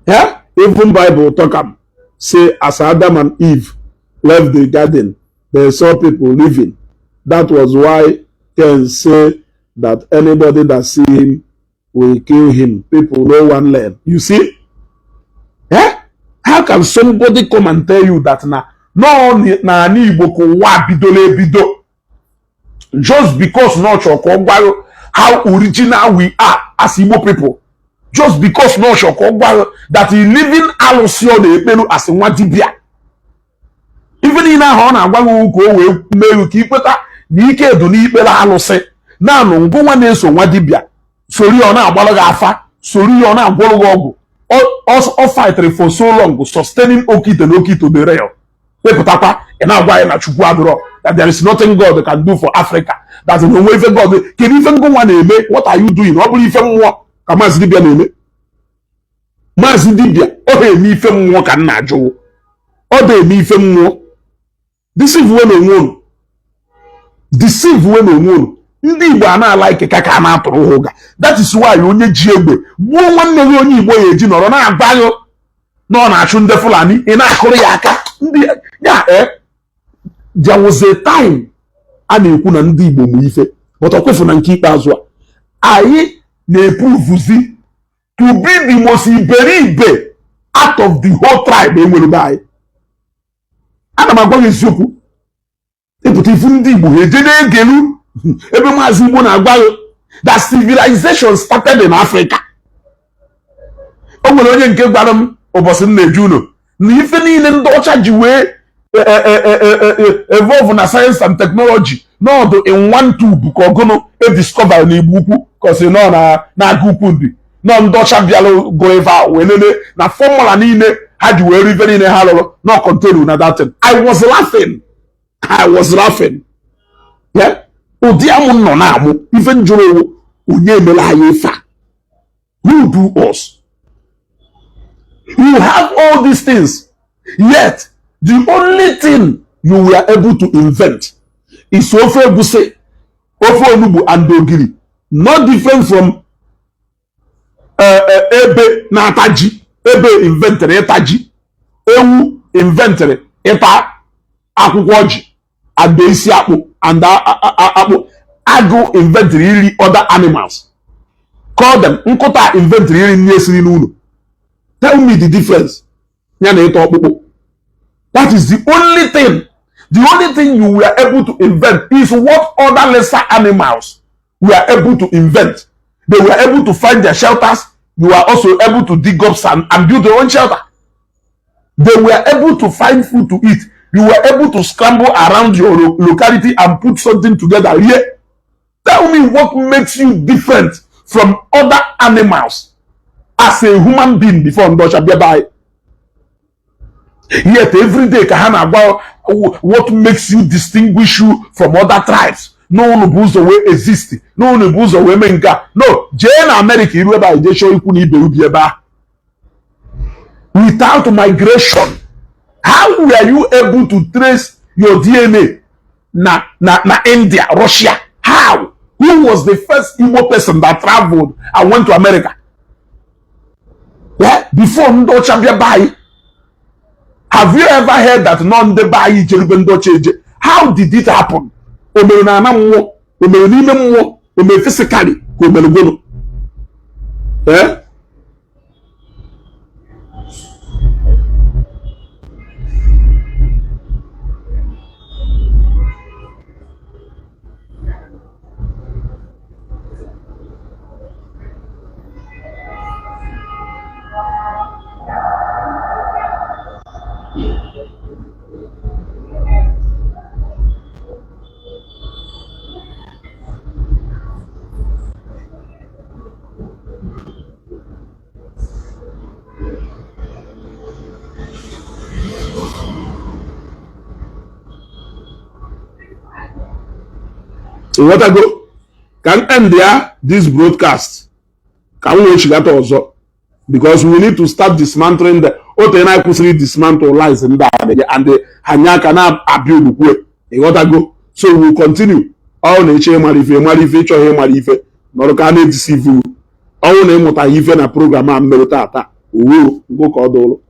Yeah? Even Bible talk am say as Adam and Eve left the garden, they saw people living. That was why Cain say that anybody that see him will kill him. People no one learn. You see? Yeah? How can somebody come and tell you that na no na ala Igbo ka ụwa bidola ebido, just because na ọ chọrọ ka ọ gwa how original we are as Igbo people, just because na ọ chọrọ ka ọ gwa that he living alụsị ọ na-ekperu as nwa dibịa, ife niile ahụ ọ na-agwa gị ka o wee mee ka ikweta na ike edu n'ikpere alụsị naanụ ngụnwa na-eso nwa dibịa sori ọ na-agbara gị afa, sori ya ọ na-agwọrọ gị ọgwụ. Ọ fightịrị for so long sustaining okite na okite the real. Wepụtakwa ị na-agwa anyị na Chukwu adịrọ, that there is nothing God can do for Africa, that na onwe ife God. Kedu ife ngụnwa na-eme? What are you doing? Ọ bụrụ ife mmụọ ka Maazị Dibịa na-eme, Maazị Dibịa ọ na-eme ife mmụọ ka m na-ajụ. Ọ na-eme ife mmụọ. Deceive we na onwe unu, deceive we na onwe unu. Ndị Igbo a na-ala ike ka a na-atụrụ ha ụga. That is why onye ji egbe gbuo nwanne gị onye Igbo ya eji nọrọ na-agba gị na ọ na-achụ ndị Fulani, ị na-akụrụ ya aka. Ndị ya there was a time a na-ekwu na ndị Igbo mụ ife, but ọ kwefu na nke ikpeazụ a anyị na-eprovuzi to be the most iberibe out of the whole tribe enwere be anyị. Ana m agwa gị eziokwu. Ịpụta ifu ndị Igbo ha eje na-egelu ebe Maazị Igbo na-agwa gị that civilization started in Africa. O nwere onye nke gwara m ụbọchị m na-eje ụlọ na ife niile ndị ọcha ji wee evolve na science and technology n'ọdụ in one tube ka ọgụnụ ediscover na Igbo Ukwu, ka ọ sị nọ na-aga ukwu ndị nọ ndị ọcha bịara gụrụ ife ahụ wee lele na formula niile ha ji wee rive niile ha lụrụ nọ contain na that thing. I was laughing, I was laughing. Yeah, ụdị amụ nọ na-amụ ife njụrụ owu onye emela anyị ife a. Who do us? You have all these things, yet the only thing you were able to invent is ofe egusi, ofe onugbu and ogiri, not different from ebe na-ata ji. Ebe invented ịta ji, ewu invented ịta akwụkwọ ji and isi akpụ and akpụ. Agụ invented iri other animals, call them nkụta invented iri nri esiri n'ụlọ. Tell me the difference ya na ịta ọkpụkpụ. That is the only thing. The only thing you were able to invent is what other lesser animals were able to invent. They were able to find their shelters. You are also able to dig up sand and build your own shelter. They were able to find food to eat. You were able to scramble around your locality and put something together here. Tell me what makes you different from other animals as a human being before ndị ọcha bịa be anyị. Yet every day ka ha na-agwa what makes you distinguish you from other tribes, n'ụnụ bụ ụzọ wee exist, n'ụnụ bụ ụzọ wee mee nke a. No, jee na America, iru ebe a, jee chọọ ikwu na ibe ubi ebe ahụ without migration. How were you able to trace your DNA na India, Russia? How? Who was the first Igbo person that traveled and went to America? Yeah, before ndị ọcha bịa be anyị. Have you ever heard that nọ ndị be anyị jerube ndị ọcha eje? How did it happen? O mere na ana mmụọ? O mere n'ime mmụọ? O mere physically ka o mere gụnụ? Eh? Ịghọtago? Ka m end ya this broadcast ka m wee chigata ọzọ, because we need to start dismantling the otu na kwụsịrị dismantle lies ndị a and ha nye aka na-abịa okwukwe. Ịghọtago? So we will continue. Ọ na-eche ịmara ife, ịmara ife, ịchọghị ịmara ife, nọrọ ka a na-edeceive. Ọnwụ na ịmụtaghị ife na program a mmerụ tata owo ngụ ka ọ dụrụ.